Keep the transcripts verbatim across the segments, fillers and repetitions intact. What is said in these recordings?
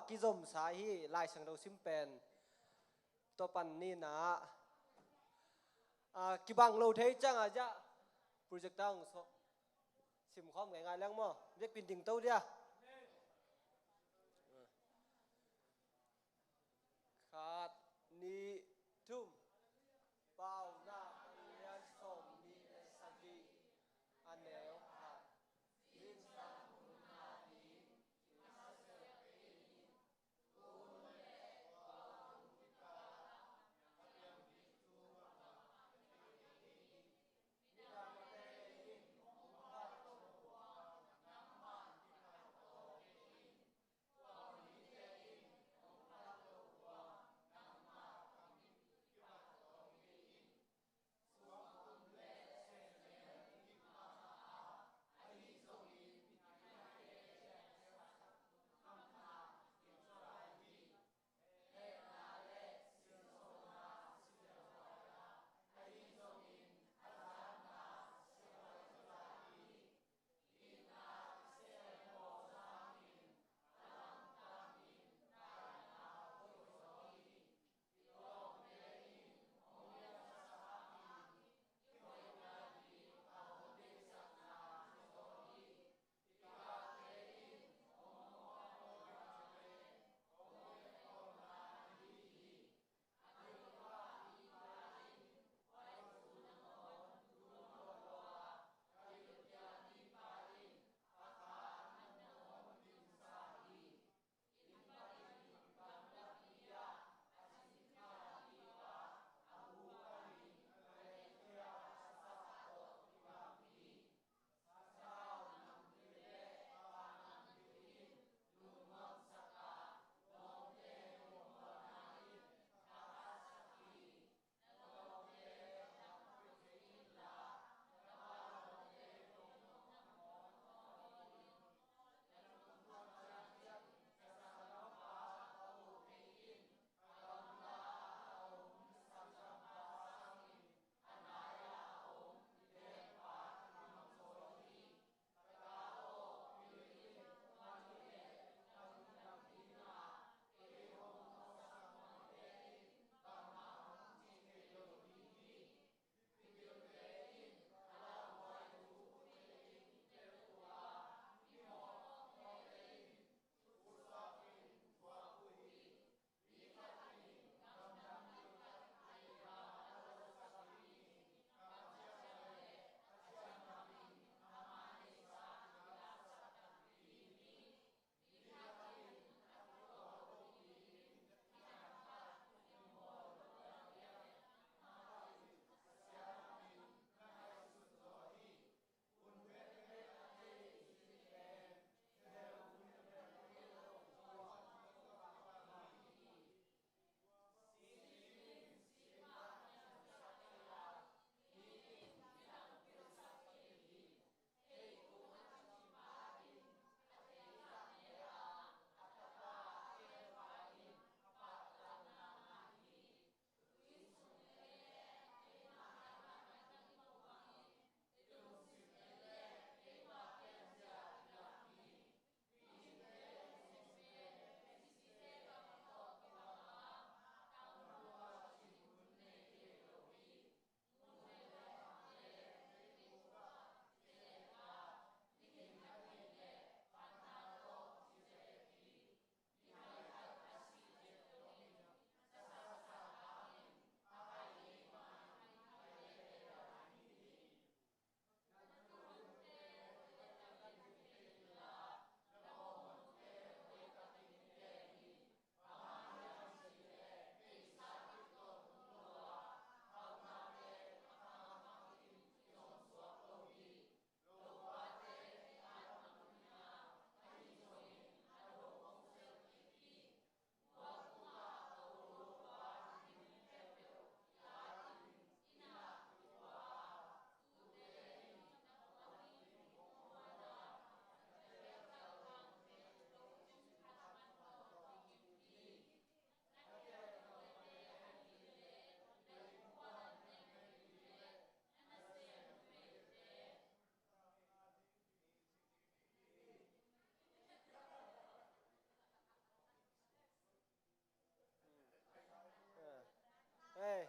Kizomsa hi. Lai Siangtho sim pen tua pan ni na, a, kibang lo thei ciang a, projector hong simkhawm ngeingai leng maw. Biakpi'n dingto dia. Khat, nih, thum. Paunak a lian sawmnih le sagih, a neu khat.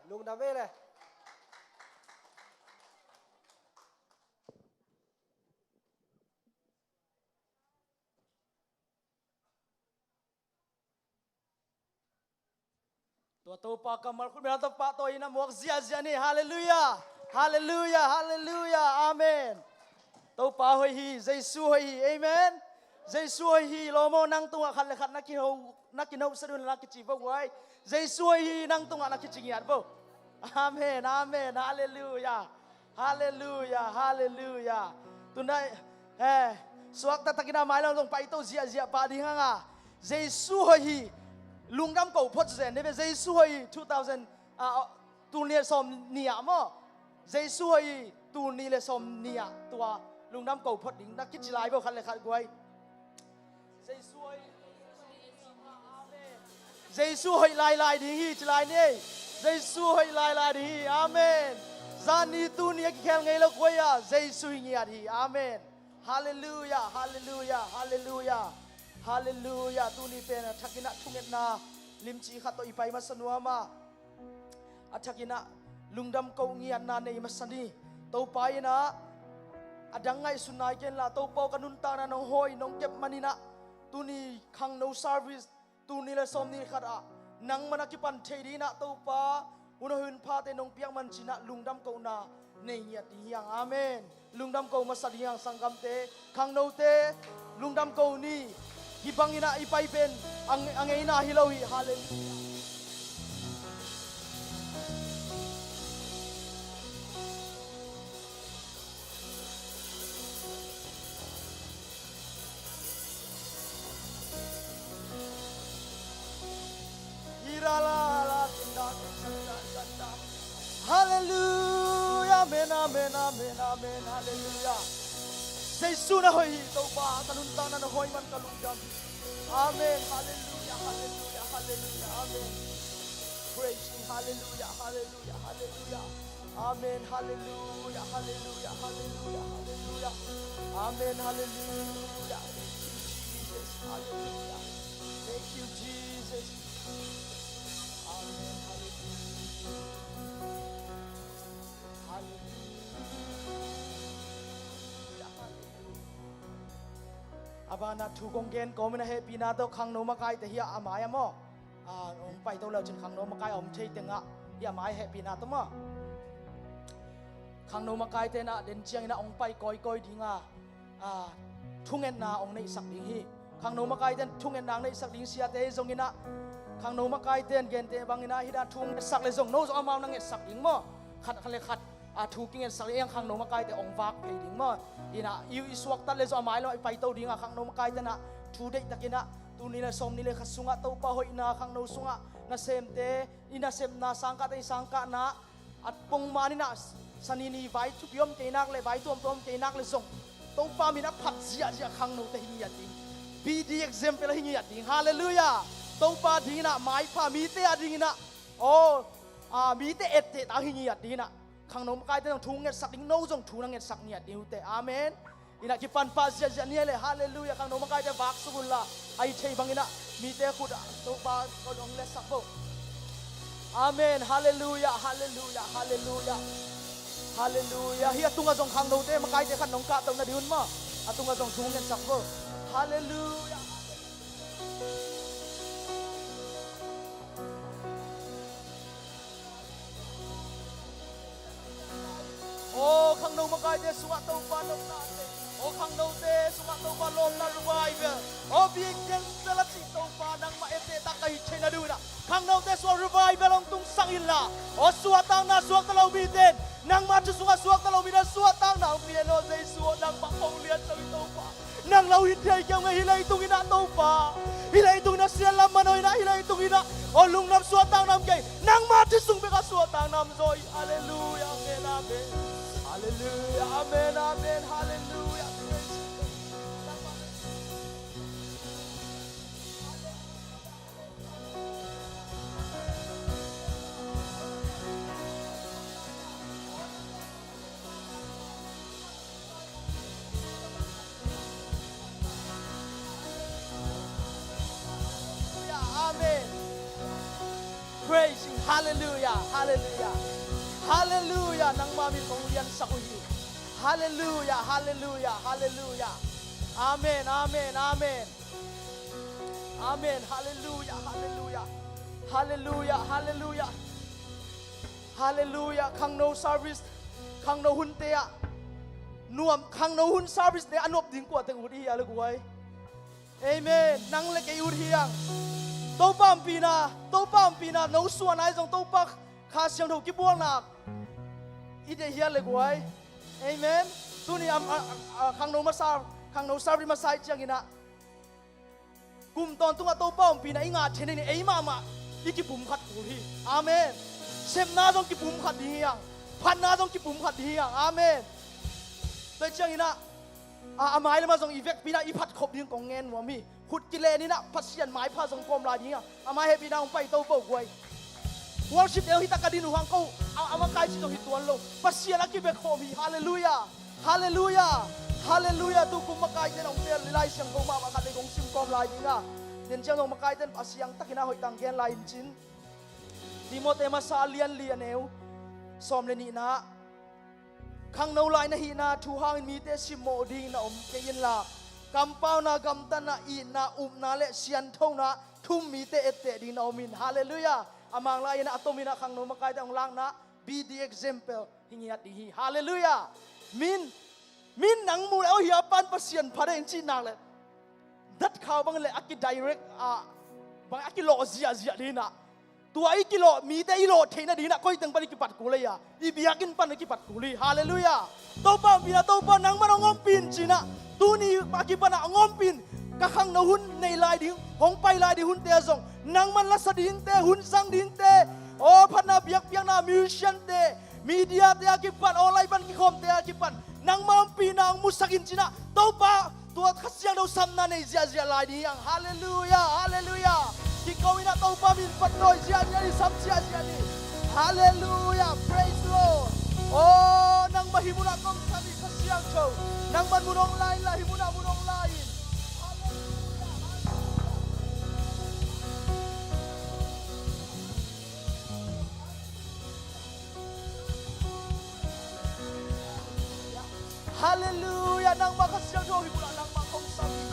Lungdam ei le. Tua Topa kammal khut mel tawh pahtawi in a muak ziahziah ni. Halleluiah. Halleluiah. Halleluiah. Amen. Topa hoih hi. Jesu hoih hi. Amen. Jesu hoih hi. Lawm aw, nang tungah khat le khat na kiho, na kinohsat un la na kici vo guai. Jesu hoih hi. Nang tungah na kici ngiat vo. Amen. Amen. Halleluiah. Halleluiah, halleluiah. Tuna, eh, suakta takin a mailam zong paito ziahziah pah ding hang a. Jesu hoih hi. Lungdam ko phot zen dih ve. Jesu hoih hi two thousand, ah, tul nih le sawm nih ah maw. Jesu hoih hi tul nih le sawm nih ah tua lungdam ko phot ding na kici lai vo khat le khat guai. Jesu hoih lailai ding hi, ci lai ni. Jesu hoih lailai ding hi. Amen. Zan ni tuni a kikhel ngei lo kuai a, Jesu hi ngiat hi. Amen. Halleluiah, halleluiah, halleluiah. Halleluiah. Tuni pen a thakin a thungetna limci khat tawh i pai masa nuam a. A thakin a lungdam ko ngiatna nei masa ni. Topa in a a dang ngaihsun nai ken la, Topa aw ka nuntakna nong hawi nong kep manin a tuni khangno service tul nih le sawm nih khat ah nangman a kipan thei dingin a Topa hun a hun phate nong piak man cin a lungdam kohna nei ngiat ding hi hang. Amen. Lungdam ko masa ding hi hang sanggamte, khangnote, lungdam ko ni. Hih bangin a i pai pen a nge-, a ngeina hi lo hi. Halleluiah. Halleluiah. Amen, amen, amen, amen. Halleluiah. Jesu na hoih hi, Topa, ka nuntakna na hawi man ka lungdam hi. Amen. Halleluiah, halleluiah, halleluiah. Amen. Praise him. Halleluiah, halleluiah, halleluiah. Amen. Halleluiah, halleluiah, halleluiah, halleluiah. Amen. Halleluiah. Thank you, Jesus. Halleluiah. Thank you, Jesus. Amen. Halleluiah. Halleluiah. A banah thu kong gen kawmin a hehpihna tawh khangno makaite hi a, a mai a maw. A, hong paito leucin khangno makai a om thei tengah hi a mai hehpihna tawh maw. Khangno makaite in a den ciangin a hong pai kawikawi ding a, a, thungetna hong neihsak ding hi. Khangno makaite in thungetna hong neihsak ding, siate hi zongin a, khangno makaite in gente bangin a hih dan thu hong ngetsak le zong no zong amau na ngetsak ding maw. Khat, khat le khat a thu kingetsak le, ei khangno makaite hong vak phei ding maw. Ina, i, i suaktat le zong a mai lam i paito ding a, khangno makaite in a thu deihtakin a, tul nih le sawm nih le khat sungah Topa hoihna, khangno sungah nasemte i nasepna, sangkahte i sangkahna, a pongman in a, sanini vai thupi om kei nak le vai tuamtuam om kei nak le zong Topa min a phat ziahziah khangnote hi ngiat ding. Be the example hi ngiat ding. Halleluiah. Topa dingin a maipha, mite a dingin a, aw, a, mite etteh ta hi ngiat dingin a, khangno makaite zong thu ngetsak ding, no zong thu na ngetsak ngiat ding ute. Amen. Ina kipan pah ziahziah ni a le. Halleluiah. Khangno makaite vak suk un la, a i thei bangin a mite khut a Topa ko dong letsak bo. Amen. Halleluiah. Halleluiah. Halleluiah. Halleluiah. Hih a tungah zong khangnote makaite khat nong kahtoh na ding un maw. A tungah zong thu ngetsak bo. Halleluiah. Aw khangno makaite sungah Topa nopna te, aw khangnote sungah Topa lawmna revival, aw biakpiak zel a cih Topa nangmah etteh tak ka hi theihna ding un a, khangnote sungah revival hong tungsak inla, aw suahtakna suakta lo mite in, nangmah thu sungah suakta lo mite in suahtakna hong pia in aw Jesu aw, nangmah kong lian zo hi Topa. Nang lo hi thei kei ung ei, hih leitung in ah Topa. Hih leitung in ah siatlam man hoih in ah, hih leitung in ah aw lungnuam suahtakna om kei. Nangma thu sung bek ah suahtakna om zaw hi. Halleluiah, amen, amen. Halleluiah, amen, amen, halleluiah. Amen. Praising. Halleluiah, halleluiah, halleluiah. Nangma min kong liansak uh hi. Halleluiah, halleluiah, halleluiah. Amen, amen, amen. Amen. Halleluiah, halleluiah. Halleluiah, halleluiah. Halleluiah. Khangno service, khangno hunte ah nuam, khangno hun service te a nuam ding kua teng ut i hi a le guai. Amen. Nang le kei ut hi ang. Topa ompihna, Topa ompihna no suan ai zong Topa Kha Siangtho kibualna i deih hi a le guai. Amen. Tuni am, a, a, a, khangno masa, khangno service masa i ciangin ah kum tawntungah Topa ompihna i ngah theih nading ei mahmah i kipumkhat kul hi. Amen. Sepna zong kipumkhat ding hi ang. Phatna zong kipumkhat ding hi ang. Amen. Tua ciangin ah, a, a mai lamah zong i vekpi-in ah i phatkhop ding kong ngen nuam hi. Khut kilen in ah Pasian maipha zong kawm lai ding hi ang. A mai hehpihna hong pai to bo guai. Worship deuh hi tak a din uh hang ko a, a makai ci zong hi tuan lo. Pasian a kibekkhawm hi. Halleluiah. Halleluiah. Halleluiah. Tukum makaite nong tel Lai Siangtho mahmah khat le kong sim kawm lai ding a. Nen ciang zong makaite a siangtakin a hoih tang gen lai in cin. Timote masa a lian li a neu sawm le nihna. Khangno lai na hihna thu hangin mite simmawh ding na om kei inla, kampauna, gamtatna, itna, upna le sianthona thum mite etteh ding na om in. Halleluiah. A Manglai in a tomin ah khangno makaite hong lakna, be the example hi ngiat ding hi. Halleluiah. Min, min nang mu le, oh, hia pan Pasian pha ding cih nak le dat khau bang le a kidirect a, bang a kilawh ziahziah ding ah. Tua i kilawh, mite i lawh theih nading ah koi teng pan i kipat kul hi a, i biakinn pan i kipat kul hi. Halleluiah. Topa ompihna, Topa nangman hong ompih in cin ah, tuni a kipan ah hong ompih in. Ka khangno hun nei lai ding, hong pai lai ding hunte ah zong nangman lasa dingte, hun zang dingte, aw, phatna biakpiakna, musician-te, media-te a kipan, online pan kikhawmte a kipan nangma ompihna hong musak in cin ah, Topa tua Kha Siangtho samna nei ziahziah lai ding hi ang. Halleluiah, halleluiah. Kiko in ah Topa min phatdawi ziahziah ni, sam ziahziah ni. Halleluiah, praise the Lord. Aw, nangmah hih munah kong sam hi Kha Siangtho. Nangman mun hong la inla, hih munah mun hong la in. Halleluiah, halleluiah. Halleluiah. Nangmah Kha Siangtho hih munah nangmah kong sam hi.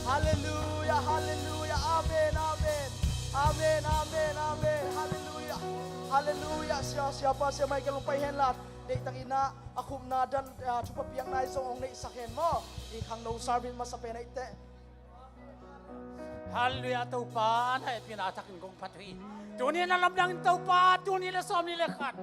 Halleluiah, halleluiah. Amen, amen. Amen, amen, amen. Halleluiah. Halleluiah. Sia, siapa, siamah i kel hong pai henla, deihtakin ah a khupna dan, ah, thupha piakna i zong hong neihsak hen maw. I khangno service masa pen ah i teh. Halleluiah, Topa na hehpihna a thakin kong phat uh hi. Tuni na lamdangin Topa, tuni le sawmnih le khat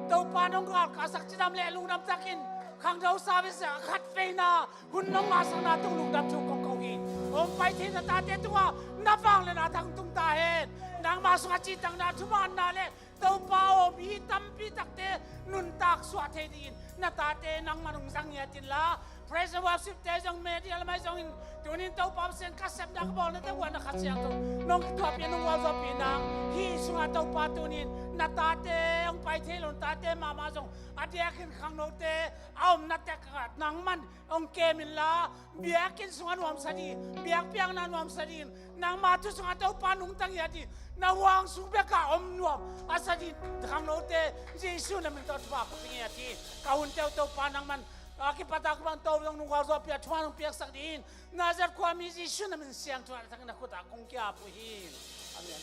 Topa nong galkapsak cidam le lungdam takin khangno service a khat veina hun nong ngahsakna tung lungdam thu kong ko hi. Hong pai thei na tate tungah na vangliatna thangtung ta hen. Nangma sungah citakna, thumanna le Topa aw, mi tampi takte nuntak suah thei dingin na tate nangman hong zang ngiat inla, praise and worship-te zong, media lamah zongin, tunin Topa Pasian ka sepna ka bawlnate uah na Kha Siangtho nong kituahpih, nong gualzawhpih nang. Hih sungah Topa tunin na tate hong pai thei lo, na tate mahmah zong a diakin khangnote a omna tekah nangman hong kem inla, biakinn sungah nuamsa ding, biakpiakna nuamsa ding, nangma thu sungah Topa nungta ngiat ding, na huang sung bekah om nuam a sa ding khangnote Jesu na min tawh thupha ka pia ngiat hi. Ka hunte uh Topa nangman a kipat a kibang tawh zong nong gualzawhpih a, thuman hong piaksak dingin Nazareth khuami Jesu na min siangtho a thakin na khutah kong ki-ap uh hi. Amen.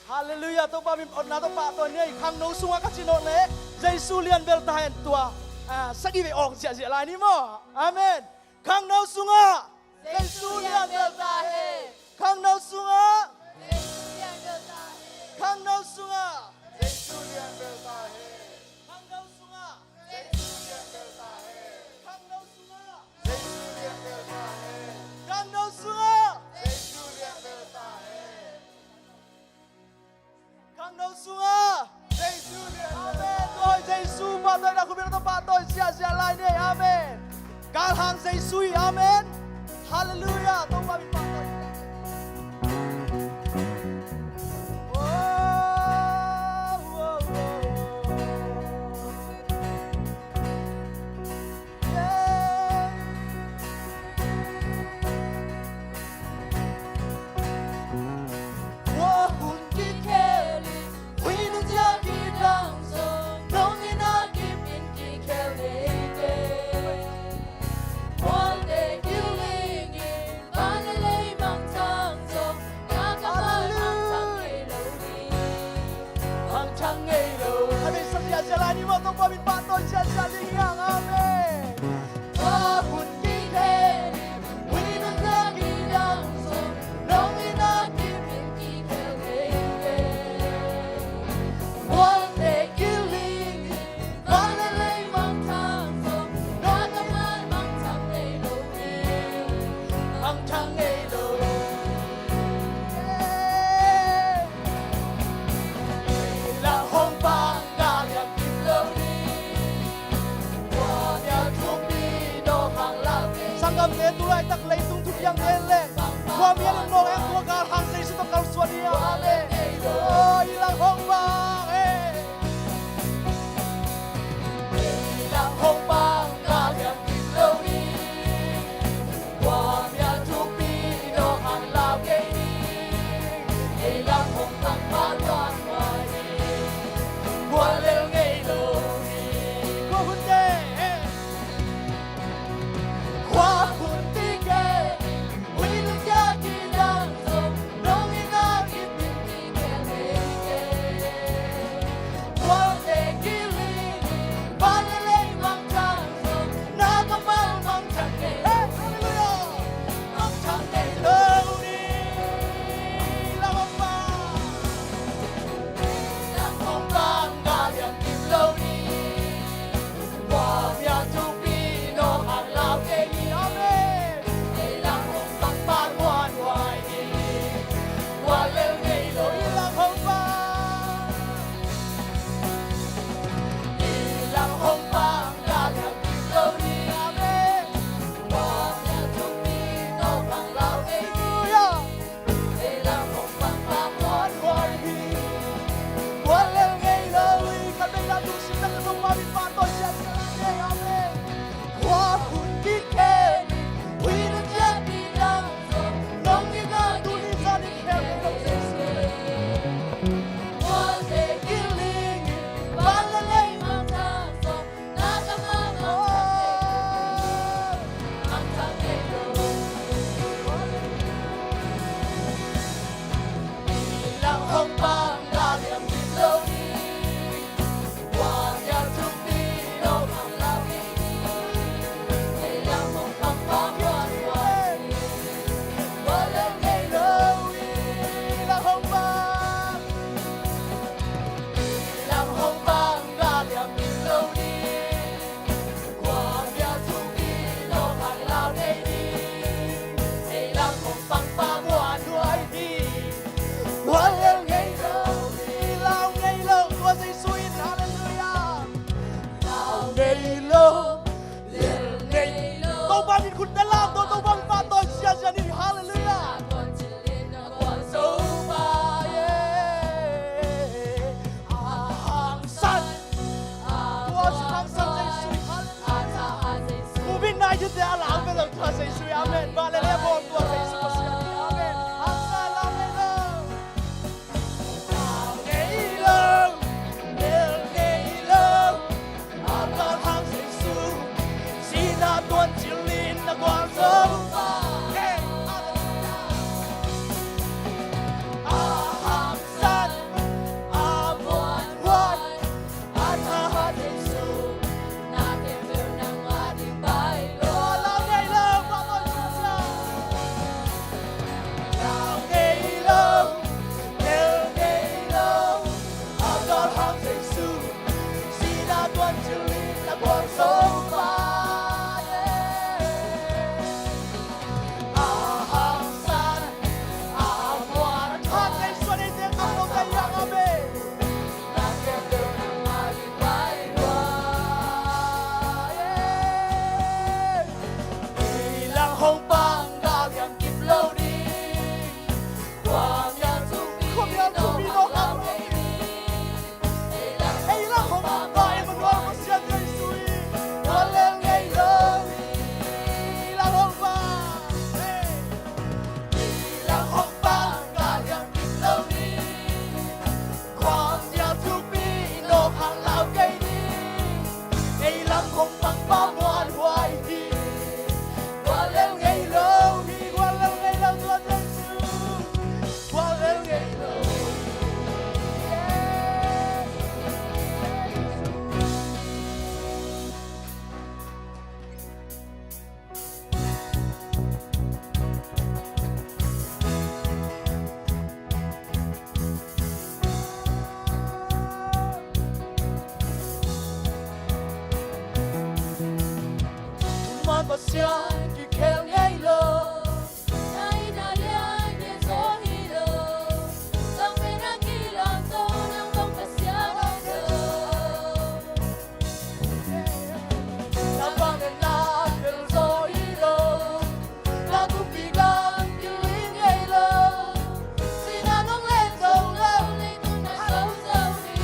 Halleluiah. Topa min otna tawh pahtawi ni ei. Khangno sungah ka cih nawh leh Jesu lian bel ta hen, tua, ah, sagih vei awk ziahziah lai ni maw. Amen. Khangno sungah Jesu lian bel ta hen. Khangno sungah Jesu lian bel ta hen. Khangno sungah Jesu lian bel ta hen. Khangno sungah Jesu lian bel ta hen. Khangno sungah Jesu lian bel ta hen. Khangno sungah Jesu lian bel ta hen. Khangno sungah Jesu lian. Amen. Tua Jesu pahtawi na khut beng tawh pahtawi ziahziah lai ni. Amen. Galhang Jesu hi. Amen. Halleluiah. Topa min pahtawi. Oh, oh, oh, oh. Topa min pahtawi siasia ding hi hang. Amen. Sanggamte, tu laitak leitung thupiang te le khuamial in nawk hang, tua galhang Jesu tawh kalsuan hi. Amen. Oi, i lang hong bang e. Topa min khut beng lam to, Topa min pahtawi siasia ni. Halleluiah. Tua hangsan Jesu. Halleluiah. Covid nineteen te a lang ve lo tua Jesu. Amen. Vale le bawl tua Jesu Pasian. Amen. Hangsan lam ve lo. Pasian kikhel ngei lo. Na inn a lian lian zaw hi lo. Bang pen a kilamto nang bang Pasian om lo. Na bang pen na tel zaw hi lo. Na kumpi gam kiling ngei lo. Sihna nong len zong lo, leitung na zo zo hi.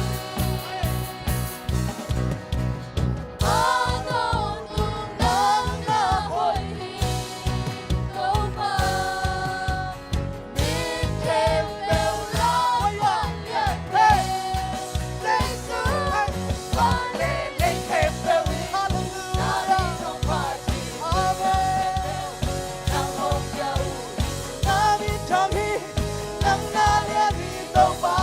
Nang na lian hi Topa.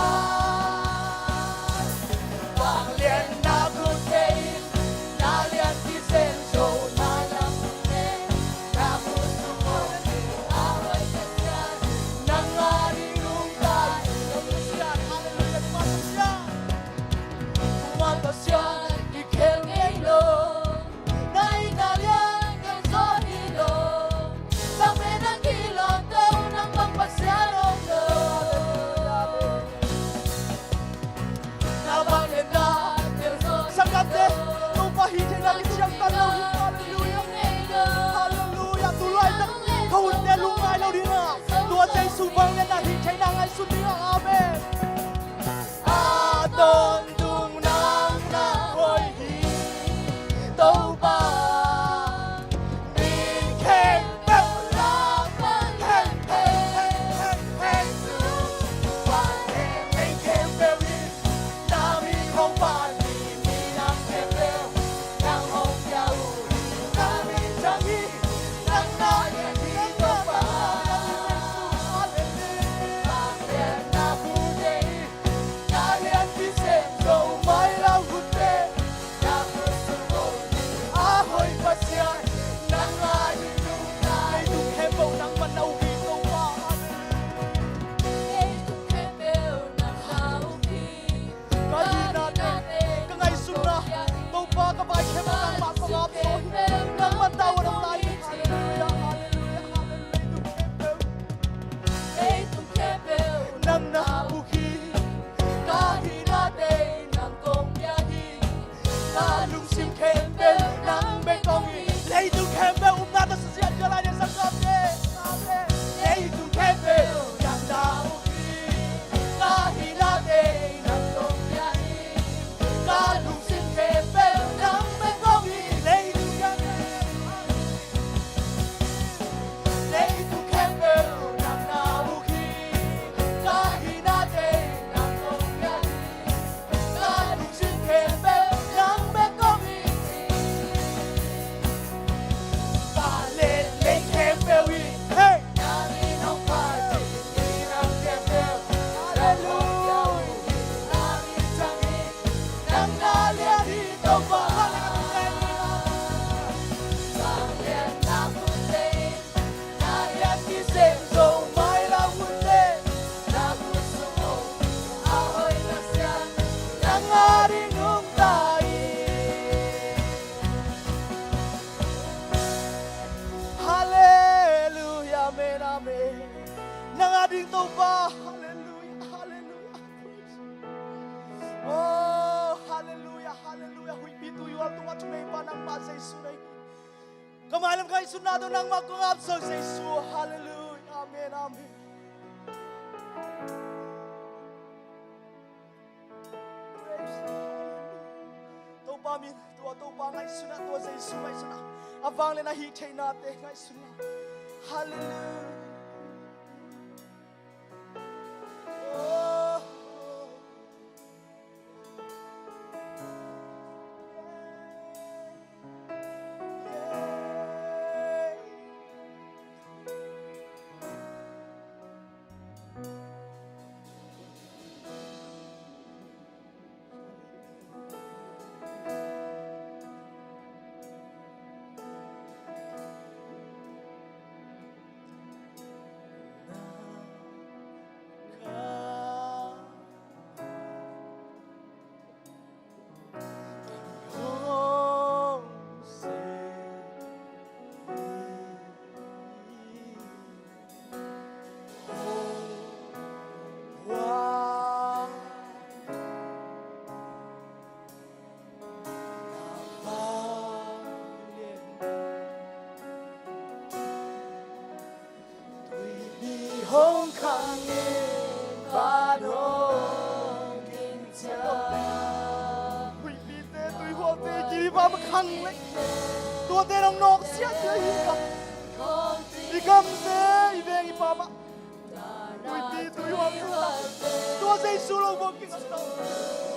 Vanglian na khut thei in, na lian kisem zo na lam khut thei, na khut sung khut thei, a hoih Pasian, nang a ding nungta in. Pasian, halleluiah, Pasian. Kuman Pasian kikhel ngei lo. Na inn a lian lian zaw hi lo. Bang pen a kilamto nang bang Pasian om lo. Na bang pen na tel zaw hi lo. Sanggamte, Topa hih theihna kiciangtan lo hi. Halleluiah. Halleluiah. Tulai na ka hunte lungngai lo ding a, tua Jesu vanglian na hih theihna ngaihsun ding a. Amen. A tawntung nang na hoih hi Topa. Mi khempeuh lam pan khempeuh, khempeuh, khempeuh, khempeuh, khempeuh, khempeuh, khempeuh, Ka hinate, ka ngaihsutna, Topa ka vai khempeuh nangmah kong ap zaw hi. Nangmah tawh a nang lai hi. Halleluiah, halleluiah, halleluiah. Leitung khempeuh, leitung khempeuh nang na buk hi. Ka hinate nang kong pia hi. Ka lungsim khempeuh nang bek kong hi. Leitung khempeuh upna tawh suzia dia lai dia sanggamte. Amen. Leitung khempeuh nang na buk hi. Ka hinate nang kong pia hi. Ka lungsim khempeuh nang bek kong hi. Leitung khempeuh, leitung khempeuh nang na buk hi. Ka hinate nang kong pia hi. Ka lungsim khempeuh nang bek kong hi. Vanglian lei khempeuh in, hey! Halleluiah. Halleluiah, amen, amen. Nang a ding Topa, halleluiah, halleluiah. Oh, halleluiah, halleluiah. Huihpi tuihual tungah thuneipa nangmah Jesu nei. Ka mailam ka ngaihsutna tawh nangmah kong ap zaw Jesu. Halleluiah. Amen, amen. Praise the Lord. Topa min, tua Topa ngaihsutna, tua Jesu ngaihsutna. A vanglian a hih theihnate ngaihsutna. Halleluiah. Oh. Pa, ma khang leh tuate nong nawk siasia hi. Ka i gamte i veng i pam ah tuipi tuihuam, tua Jesu lo bawk kingah ta.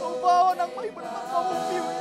Topa aw, nangmah i mun ah nangmah hong piu hi.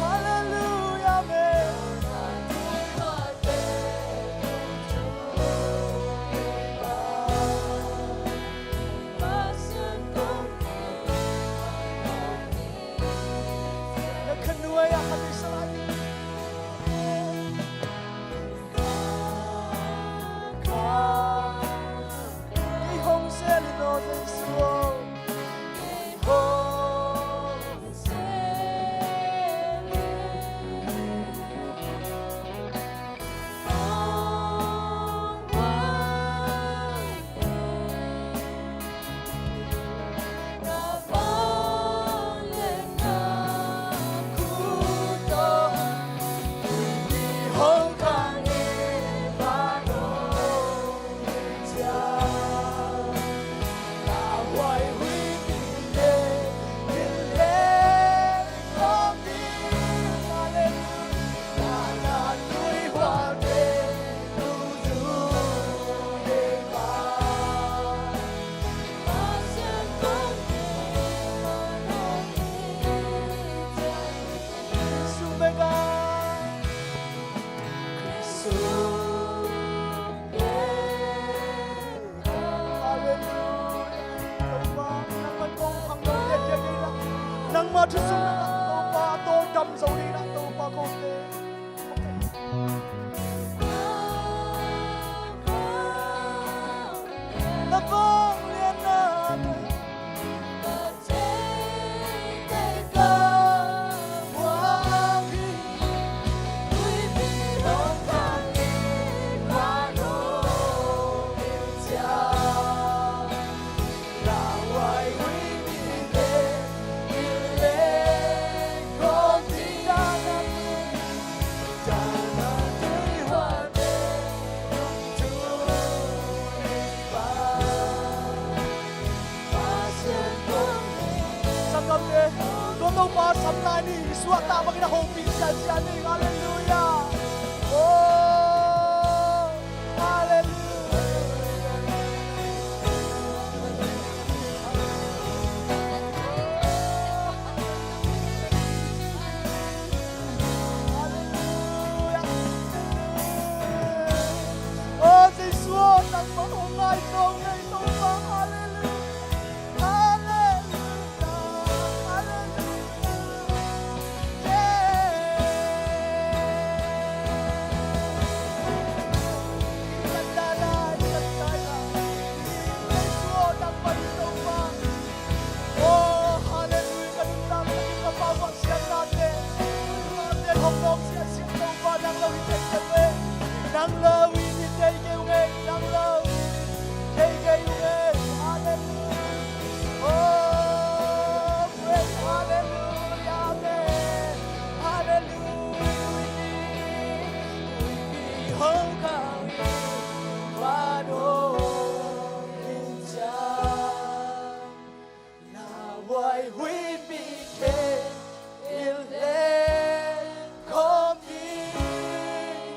Halleluia, amen. Na khanuai ah khat i sa lai. Kei hong sel in aw Jesu aw. Halleluia. Topa, nangman kong khang lo, nangma thu sung ah Topa, a tawl dam zo ding ah Topa kong te. Na vanglianna Sanggamte, tua Topa sam lai ni, i suahtak bangin a hopih siasia ni. Halleluia. Oh, halleluia. Halleluia. Oh, Jesu aw, nangmah hong ngai zo ngei Topa. Halleluia. Halleluia. Halleluia. Oh, halleluia, ka nuntakna, ka pau, ka siatnate, ka tuate hong nawk siasia Topa, nang lo hi thei kei ung ei, nang lo hi thei kei ung ei, nang lo hi thei kei ung ei. Halleluia. Oh, praise, halleluia, amen. Halleluia. Hong kau in, Fanu in ciat. Nawai huihpi khe in leng khawm ding,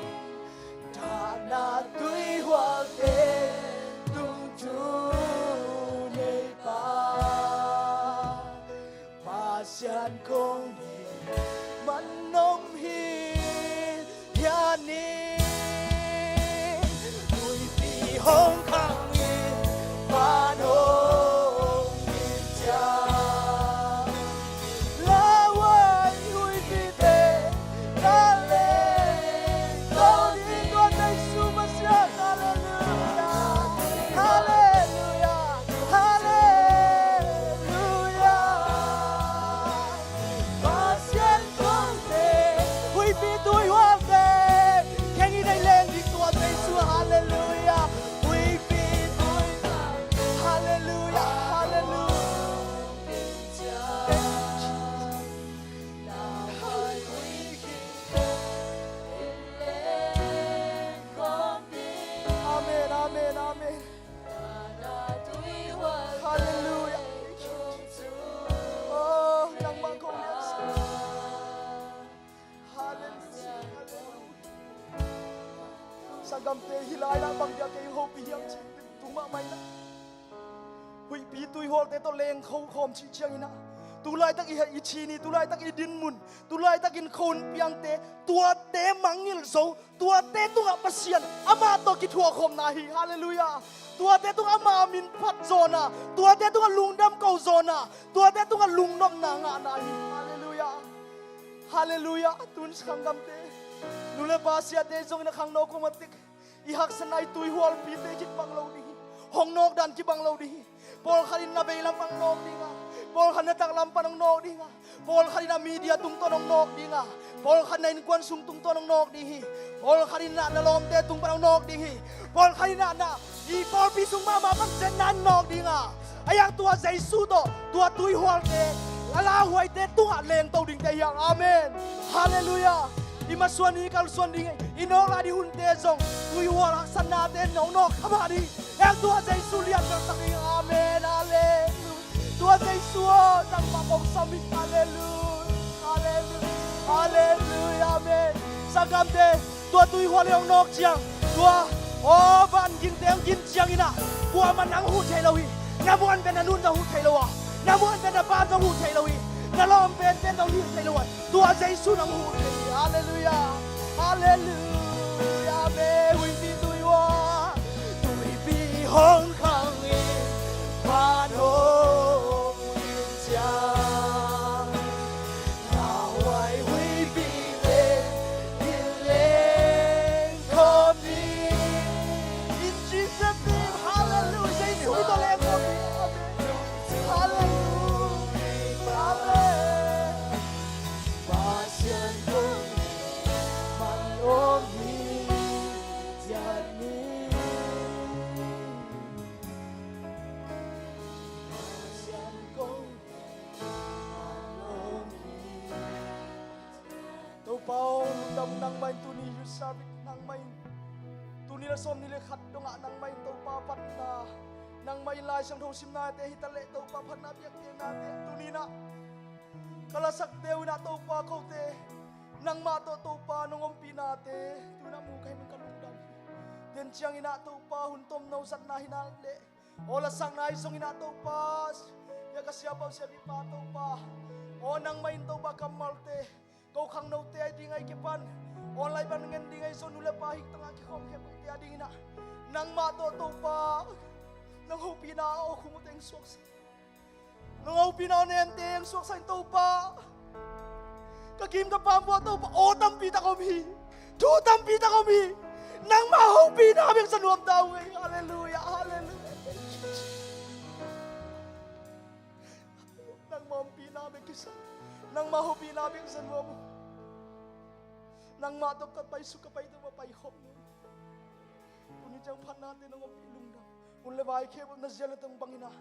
thahna tuihualte tung thu nei pa, Pasian kong hi man nong hi hian ni. Hong khang in van hong in ciang. Lauhuai huipite na leng tawh ding tua Jesu Messiah. Halleluiah. Halleluiah. Halleluiah. Pasian kongte, huipi tuihualte, kei in ei leng ding tua Jesu. Halleluiah. Huipi tuihualte. Halleluiah. Halleluiah. Amen, amen, amen. Halleluiah. Oh, nangmah kong liansak. Halleluiah. Halleluiah. Sanggamte, hih lai-ah bang dia kei hopih hiam cih tung mahmah in ah. Huihpi tuihualte tawh leng kho khawm cih ciangin ah, tu laitak i, i cih ni, tu laitak i dinmun, tu laitakin kho hong piangte, tuate mangngilh zo, tuate tungah Pasian amah tawh kithuahkhawmna hi. Halleluiah. Tuate tungah ama min phat zawhna, tuate tungah lungdam ko zawhna, tuate tungah lungnopna ngahna hi. Halleluiah. Halleluiah. Tun sanggamte, nu le pa siate zongin a khangno kong a tik, i haksatna, i tuihualpite kibang lo ding hi. Hong nawk dan kibang lo ding hi. Pawlkhat in na veilam pan hong nawk ding a, pawlkhat in na taklam pan hong nawk ding a, pawlkhat in na media tungtawn hong nawk ding a, pawlkhat in na innkuan sung tungtawn hong nawk ding hi. Pawlkhat in na, na lawmte tung pan hong nawk ding hi. Pawlkhat in na, na i pawlpi sung mahmah pan zetna hong nawk ding a, a iang tua Jesu tawh, tua tuihualte, a lauhuaite tungah lengto dingte hi hang. Amen. Halleluiah. I masuan, i kalsuan ding, i nawk lai ding hunte zong tuihual haksatnate nawk nawk kha mah ding. Heng tua Jesu lian belsak ding. Amen. Halleluiah. Tua Jesu aw, nangmah kong sam hi. Halleluiah. Halleluiah. Halleluiah. Amen. Sanggamte, tua tuihual hong nawk ciang, tua, aw, van gingte hong gin ciangin ah, kuamah nang huh thei lo hi. Na muanpih na nun na huh thei lo a, na muanpih na pa na huh thei lo hi. Na lawm penpen na huh thei lo a, tua Jesu nang huh thei hi. Halleluiah. Halleluiah. Amen. Huipi tuihual, huipi hong khang in, van hong in ciang. Lauhuai huipite in leng khawm ni. In Jesus' name, hallelujah. Jesu min tawh leng khawm ni. Amen. Hallelujah. Amen. Pasian kong man om hi ciat ni. Pasian kong Topa aw, lungdam nangmah in tuni youth service nangmah in, tuni la sawmnih le khat dongah nangmah in Topa phatna, nangmah in Lai Siangtho simnate hi taleh Topa phatna biakpiaknate tuni-in ah ka lasakte uh in ah Topa kote nangmah tawh Topa nong ompihnate tuni-in ah mu ka hih manin ka lungdam hi. Tua ciangin ah Topa hun tomno zatna hi na leh aw, lasakna ahi zongin ah Topa, ya ka siapa uh, siapipa Topa, aw, nangmah in Topa kammalte, ko khangnote ahi ding ahi kipan, online pan ngen ding ahi zong nu le pa hih tangah kikhawm khempeuhte ahi dingin ah nangmah tawh Topa nong hopihna aw khum uh teng suaksak. Nong hopihna aw nemte hong suaksak in Topa. Ka kim ka pam uah Topa aw tampi tak om hi. Thu tampi tak om hi. Nangmah hopihna bek sa nuam ta uh ei. Halleluiah, halleluiah. Nangmah hopihna bek kisa, nangmah hopihna bek sa nuam uh. Nangmah tawh ka paisuk ka pai Topa paikhop nuam. Tuni ciang phatnate nong ompih lungdam. Hun le vai khempeuh na zia le tong bangin ah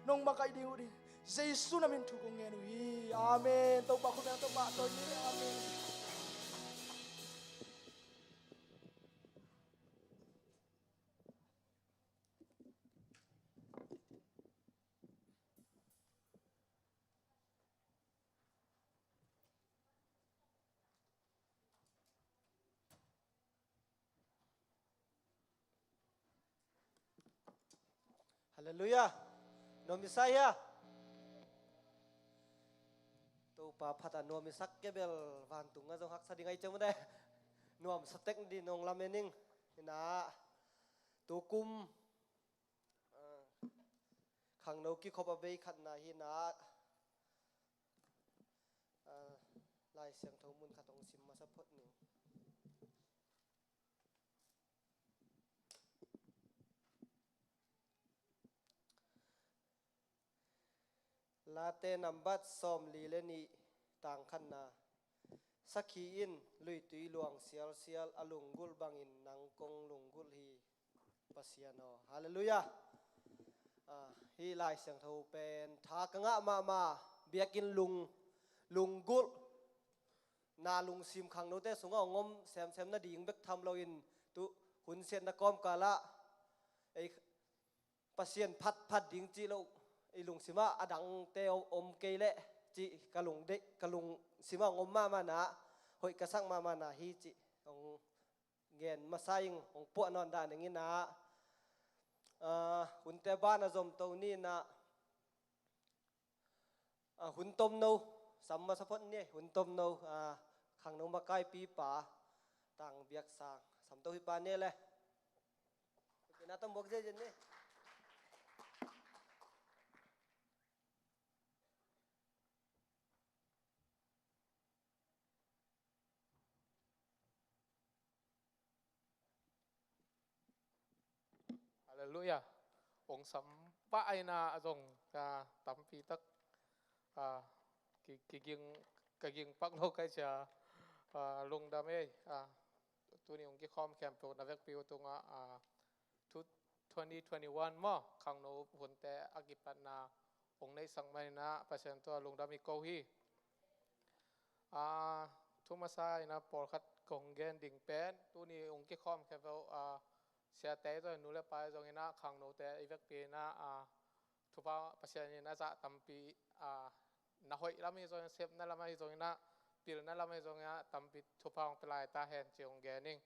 nong makaih ding uh ding. Jesu na min thu kong ngen uh hi. Amen. Topa khut beng, Topa tawi ni. Amen. Halleluiah. Nuam i sa hia? Topa phat a nuam i sak kei bel vantung ah zong haksa ding ahi ciang mate. Nuamsa tek ding nong lamen ing. Hi na. Tukum, ah, khangno kikhop a vei khatna hi na, ah, Lai Siangtho mun khat hong sim masa phot ning. Late nambat sawmli le nih, tang khatna. Sakhi in luitui luang sialsial a lunggulh bangin nang kong lunggulh hi, Pasian aw. Halleluiah. Ah, hih Lai Siangtho pen tha ka ngah mahmah, biakinn lung, lunggulh na lungsim khangnote sungah hong om semsem nading bek tham loin tu hun siatna kawmkalah ei Pasian phatphat ding cih loh i lungsimah a dangte om, om kei leh cih ka lungdeih, ka lungsimah hong om mahmahna, hoih ka sak mahmahna hi cih hong gen masa ing, hong puah nawn dah ning inah, ah, hunte ban a zomto ni inah, ah, hun tomno sam masa phot ni, hun tomno, ah, khangno makaipipa Tang Biak Sang samto hi pa ni le. Kina tom buak ziazia ni. Halleluiah. Hong sam pah a inah a zong, ah, tampi tak, ah, ki, kiging, ka ging pak lo kai cia, ah, lungdam ei, ah, tuni hong kikhawm khempeuh na vekpi uh tungah, ah, tu, twenty twenty-one maw, khangno hunte a kipatna hong neihsak man inah Pasian tungah lungdam i ko hi. Ah, thu masa inah pawlkhat kong gen ding pen, tuni hong kikhawm khempeuh, ah, siate zong, nu le pa zong inah, khangnote i vekpi inah, ah, thupha Pasian in a zah tampi, ah, na hoih lam hi zong, sepna lam hi zong inah, pilna lam hi zong inah, tampi thupha hong pia lai ta hen ci hong gen ing.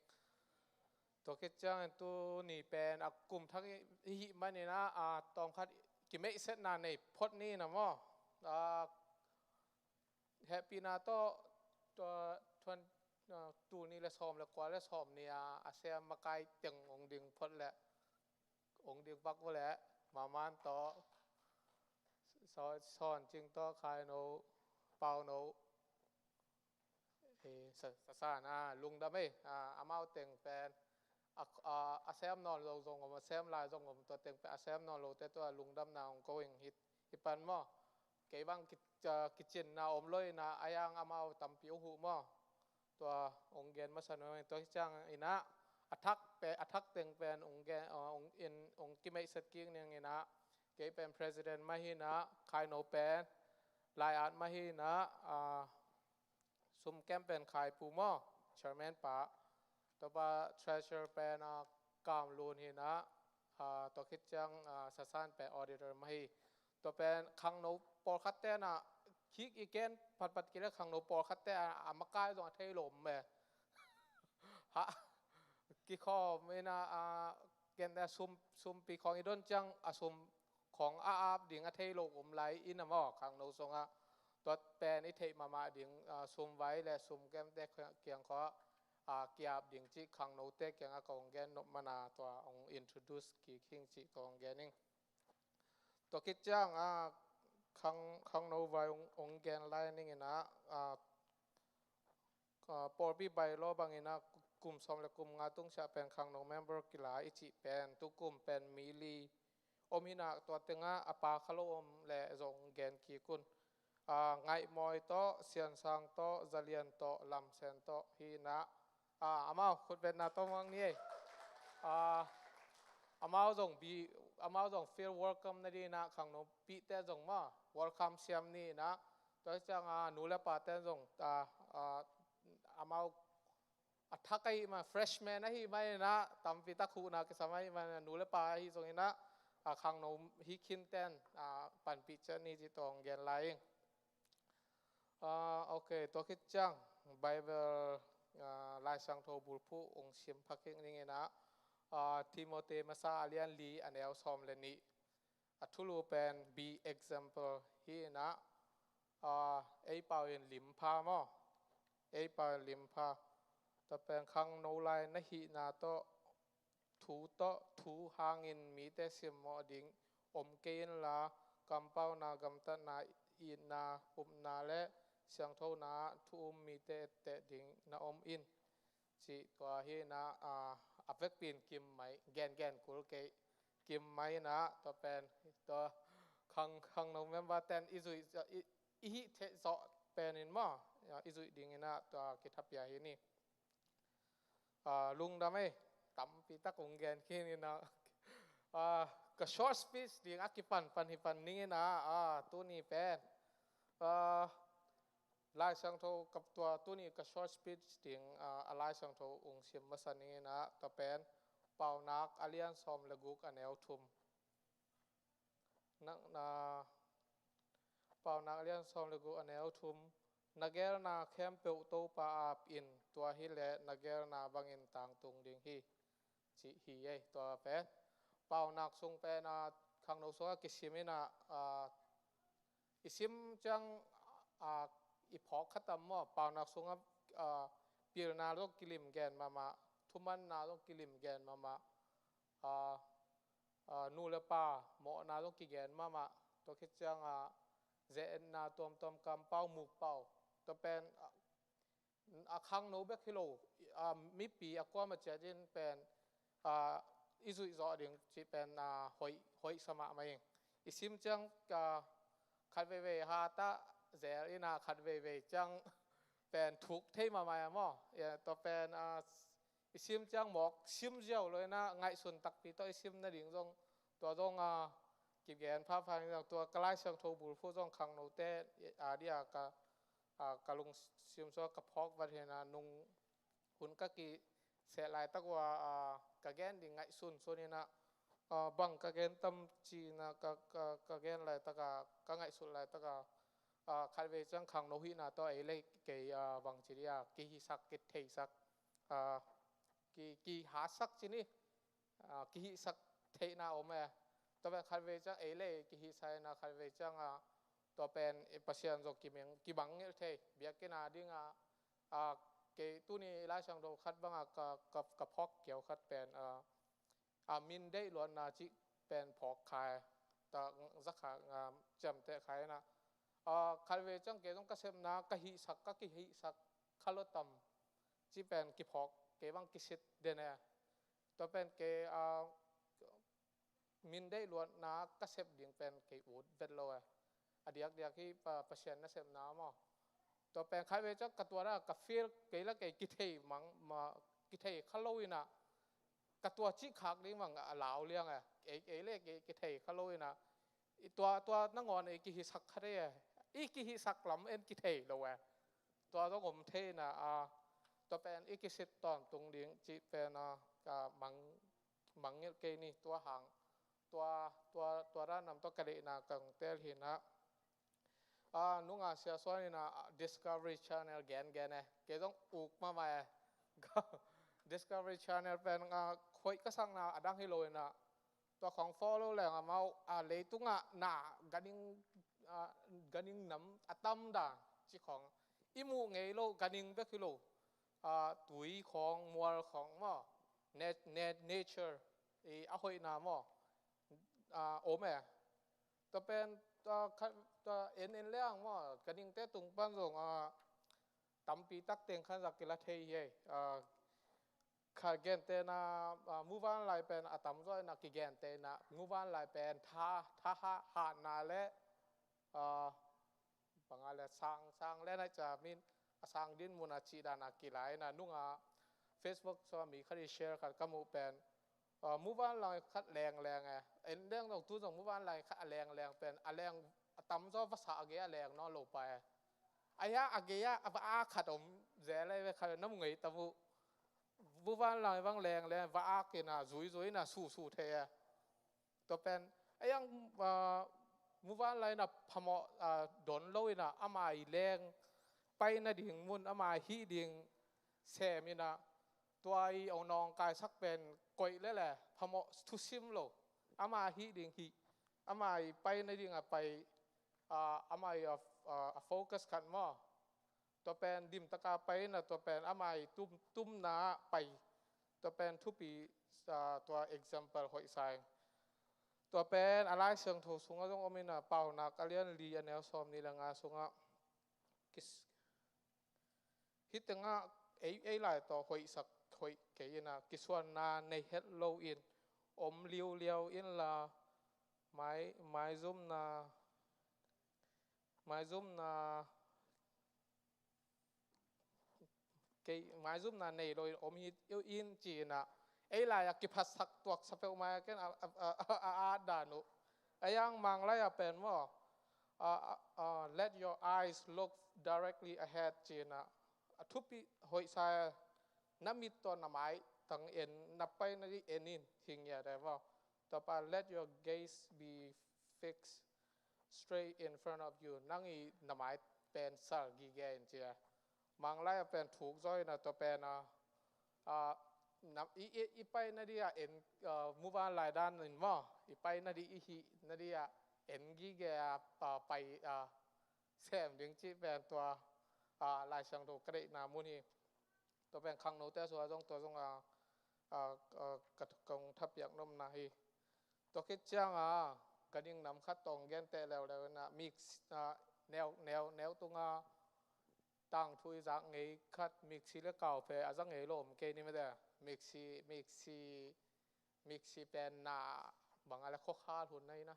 Tua khit ciangin tuni pen a kum thak i, i hih man inah, ah, tawmkhat kimeihsetna nei phot ni inah maw. Ah, hehpihna tawh, tua, tuan, ah, tul nih le sawm le kua le sawm nih a, a sem makai teng hong ding phot leh, hong ding pak vua leh, Maman tawh, Saw, Sawn Cing tawh, Khai No, Pau No, eh, sa, sa, sa na, lungdam ei, ah, amau teng pen, a, a, a sem nawn lo zong om, a sem lai zong om, tua teng pen a sem nawn lote tua lungdamna hong ko ing hi, hi pan maw. Kei bang ki, ah, kicinna om lo inah, a yang amau tampi uh huh maw. Tua hong gen masa nuam ing. Tua hi ciang inah a thak pe, a thak teng pen hong gen, ah, hong in, hong kimeihset kik ning inah, kei pen president mah hi inah, Khai No pen lai-at mah hi inah, ah, sum kem pen Khai Pu maw, chairman pa. Tua pa treasurer pen, ah, Kam Lun hi inah, ah, tua khit ciang, ah, Sasan pen auditor mah hi. Tua pen khangno pawlkhatte inah, kik i gen phatphat kei leh khangno pawlkhatte a, a makai zong a thei lo me. Ha, kikhawm inah, ah, gen a sum, sumpi khawng i don ciang a sum khawng a ap ding a thei lo om lai inah maw, khangno sungah. Tua pen i theih mahmah ding, ah, sum vai le sum kemte kiang khawng, ah, ki-ap ding cih khangnote kiangah kong gen nop man a, tua hong introduce kik ing cih kong gen ing. Tua khit ciang, ah, khang, khangno vai hong, hong gen lai ning inah, ah, ah, pawlpi bylaw bang inah kum sawm le kum nga tung siah pen khangno member kila i cih pen, tukum pen mi li om hi inah, tua tengah a pa kha lo om leh zong gen kik un. Ah, Ngaih Mawi tawh, Sian Sang tawh, Za Lian tawh, Lam Sen tawh hi inah, ah, amau khutbetna tawh mang ni ei. Ah, amau zong bi, amau zong feel welcome nading inah, khangno pihte zong maw, welcome siam ni inah. Tua hi ciang, ah, nu le pate zong, ah, ah, amau a thak ahih man, freshman ahih man inah, tampi tak huhna kisam ahih man, nu le pa ahi zong inah, ah, khangno hi khinten, ah, panpih ciat ni cih tawh hong gen lai ing. Ah, ok, tua khit ciang Bible, ah, Lai Siangtho bulphuh hong sim pha kik ning inah, ah, Timothy masa a lian li a neu sawm le nih. A thulu pen be example hi inah, ah, ei pau in limpha maw. Ei pau in limpha. Tua pen khangno lai na hihna tawh thu tawh, thu hangin mite simmawh ding om kei inla, kampauna, gamtatna, itna, upna le siangthona ah thu um mite etteh ding na om in, cih tua hi inah, a, a vekpi in kim mai, gengen kul kei, kim mai inah, tua pen, tua khang, khangno member ten i zuih, i, i hih theih zawh pen in maw, i zuih ding inah tua kitha pia hi ni. A, lungdam ei, tampi tak ung gen khin inah, a, ka short speech ding a kipan pan hi pan ning inah, a, tuni pen, a, Lai Siangtho ka tua tuni ka short speech ding, a, a Lai Siangtho ung sim masa ning inah, tua pen Paunak a lian sawm le guk a neu thum. Na, na, Paunak a lian sawm le guk a neu thum. Na geelna khempeuh Topa ap in, tua hileh na geelna bangin tangtung ding hi, cih hi ei, tua pen. Paunak sung pen, a, khangno sungah kisim inah, a, i sim ciang, a, i phawk khatam maw, Paunak sungah, a, pilna zong kilim gen mahmah, thumanna zong kilim gen mahmah, a, a, nu le pa mawhna zong kigen mahmah, tua khit ciang, a, ze-etna tuamtuam, kampau, mukpau, tua pen, a, a khangno bek hi lo, a, mipi a kuama ciat in pen, a, i zuih zawh ding cih pen, a, hoih, hoih sa mahmah ing. I sim ciang, a, khat veivei hatah zel inah khat veivei ciang pen thuk thei mahmah a maw. Ia, tua pen, a, i sim ciang mawk sim ziau lo inah ngaihsun takpi tawh i sim nading zong, tua zong, a, kigen phapha in zong, tua ka Lai Siangtho bulphuh zong khangnote a dia ka, a, ka lungsim sua ka phawk vat hi inah, nung hun ka kiseh laitak uh a, a, ka gen ding ngaihsun sun inah, a, bang ka gen tam ci inah ka, ka, ka gen laitak a, ka ngaihsut laitak a, a, khatvei ciang khangno hihna tawh ei le kei, a, bang ci dia, kihihsak, kitheisak, a, ki, kihatsak ci ni, a, kihihsak theihna om e. Tua pen khatvei ciang ei le kihihsak inah, khatvei ciang, a, tua pen, e, Pasian zong kimang, kimangngilh thei, biakinn a ding a, a, kei tuni Lai Siangtho khat bang a ka, ka, ka phawk kiau khat pen, a, a, min deih luatna cih pen phawk khai, ta, zakha, a, ciamteh khai inah, a, khatvei ciang kei zong ka sepna, ka hihsak, ka kihihsak kha lo tam cih pen kiphawk, kei bang kisit den e. Tua pen kei, a, min deih luatna ka sep ding pen kei ut vet lo e. A diakdiak hi, pa, Pasian nasepna maw. Tua pen khatvei ciang ka tua da, ka feel kei la kei kithei mang, ma, kithei kha lo inah, ka tua cih khak ding bang a lau liang e. Ei, ei le kei kithei kha lo inah, i tua, tua nangawn ei kihihsak kha thei e. I kihihsak lam en kithei lo e. Tua zong om thei inah, a, tua pen i kisit tawntung ding cih pen, a, ka mang, mangngilh kei ni, tua hang, tua, tua, tua da nam tawh ka deihna ka hong teel hi inah. A, nunga Sia Suan inah, a, Discovery Channel gengen e. Kei zong uk mahmah e. Discovery Channel pen, a, khoih ka sakna a dang hi lo inah, tua khawng follow leng amau, a, leitungah na ganhing, a, ganhing nam a tam dan cih khawng i muh ngei lo, ganhing bek hi lo, a, tui khawng, mual khawng maw, nat-, nat-, nature, i, a hoihna maw, a, om e. Tua pen, tua kha, tua en en leng maw, ganhingte tung pan zong, a, tampi tak teng khan zak kila thei hi ei. A, kha gentehna, a, muvanlai pen a tamzaw inah kigentehna, muvanlai pen tha, tha ha, hatna le, a, banga le sang, sang le nai ca min, a sang din mun a cih dan a kila inah, nunga Facebook sua mi khat i share khat ka muh pen, a, muvanlai khat lengleng e. En leng zong tu zong muvanlai khat a lengleng pen, a leng, a tamzaw vasa a gei a leng nawn lo pa e. A hia a gei a, a va-ak khat om zel e ve, khat na mu ngei tam uh. Muvanlai bang lengleng, va-ak inah, zuizui inah, susu thei e. Tua pen, a iang, a, muvanlai inah phamawh, a, don lo inah, ama i leng pai nading mun, ama hih ding sem inah, tua i ong nawngkaisak pen koih lele, phamawh thusim lo. Ama hih ding hih, ama i pai nading a pai, a, ama i a, a, a focus khat maw. Tua pen dimtaka pai inah, tua pen ama i tum, tumna ah pai. Tua pen thupi, ah, tua example hoih sa ing. Tua pen a Lai Siangtho sungah zong om in a, Paunak a lian li a neu sawm nih le nga sungah kis-, hih tengah ei, ei lai tawh hoihsak hoih kei in a, kisuanna nei het lo in om liuliau in la, mai, maizumna, maizumna, kei, maizumna nei lo in om hi in ci in a, ei lai a kiphatsak tuaksa peuhmah a ken a, a, a, a, a at dan uh. A yang Manglai a pen maw, a, a, a, let your eyes look directly ahead ci in a, a thupi hoih sa, na mit tawh na mai tang en, na pai na di en in hi ngiat e maw. Tua pa, let your gaze be fixed straight in front of you. Nang i na mai pen sal gige in ci a. Manglai a pen thuk zaw in a, tua pen a, a, na, i, i, i pai na di a en, a, muban lai dan in maw, i pai na di, i hih na di a en gige a, a, pai a, sem ding cih pen tua, a, Lai Siangtho ka deihna mun hi. Tua pen khangnote sungah zong tua zong a, a, a, ka, kong thapiak nopna hi. Tua khit ciang a, ganhing nam khat tawh hong gente leuleu in a, miksi, a, neu, neu, neu tunga tangthu i zak ngei khat, miksi le kauphe a za ngei lo om kei ni mate. Miksi, miksi, miksi pen na bang a le khuakhal hun na hi na.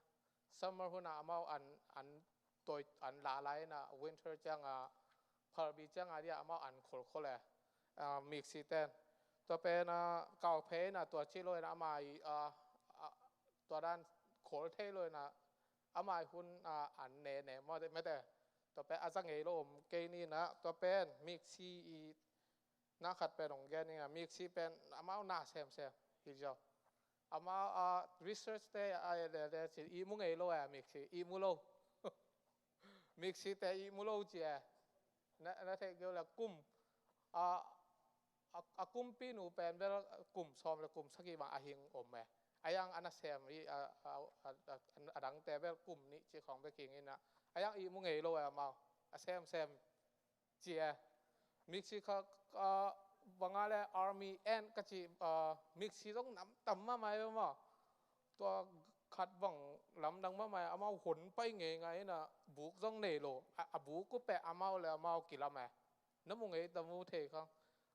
Summer hun a amau an, an toi, an la lai in a, winter ciang a, phalbi ciang a di a amau an kholkhol e. A, miksi ten. Tua pen a, kauphe in a, tua ci lo in a, amai, a, a, tua dan khol thei lo in a, amai hun a, an ne ne maw, mate. Tua pen a za ngei lo om kei ni in a, tua pen miksi i na khat pen hong gen ing a, miksi pen amau na semsem hi zaw. Amau a, research te a, a, le, le, ci, ihmu ngei lo a, miksi ihmu lo. Miksi te ihmu lo ci a. Na, na theih kei uh le kum, a, a, a kumpinu pen bel kum sawm le kum sagih bang a hing om e. A yang a nasem hi, a, a, a, a, a dangte bel kum nih ci khawng bek hing in a. A yang ihmu ngei lo e amau. A semsem ci e. Miksi kha, a, bang a le army ant ka ci, a, miksi zong nam tam mahmah e maw. Tua khat bang lamdang mahmah e, amau hon pai ngeingai in a, buk zong nei lo. A, a buk uh peh amau le amau kilam e. Na mu ngei ta mu thei khang.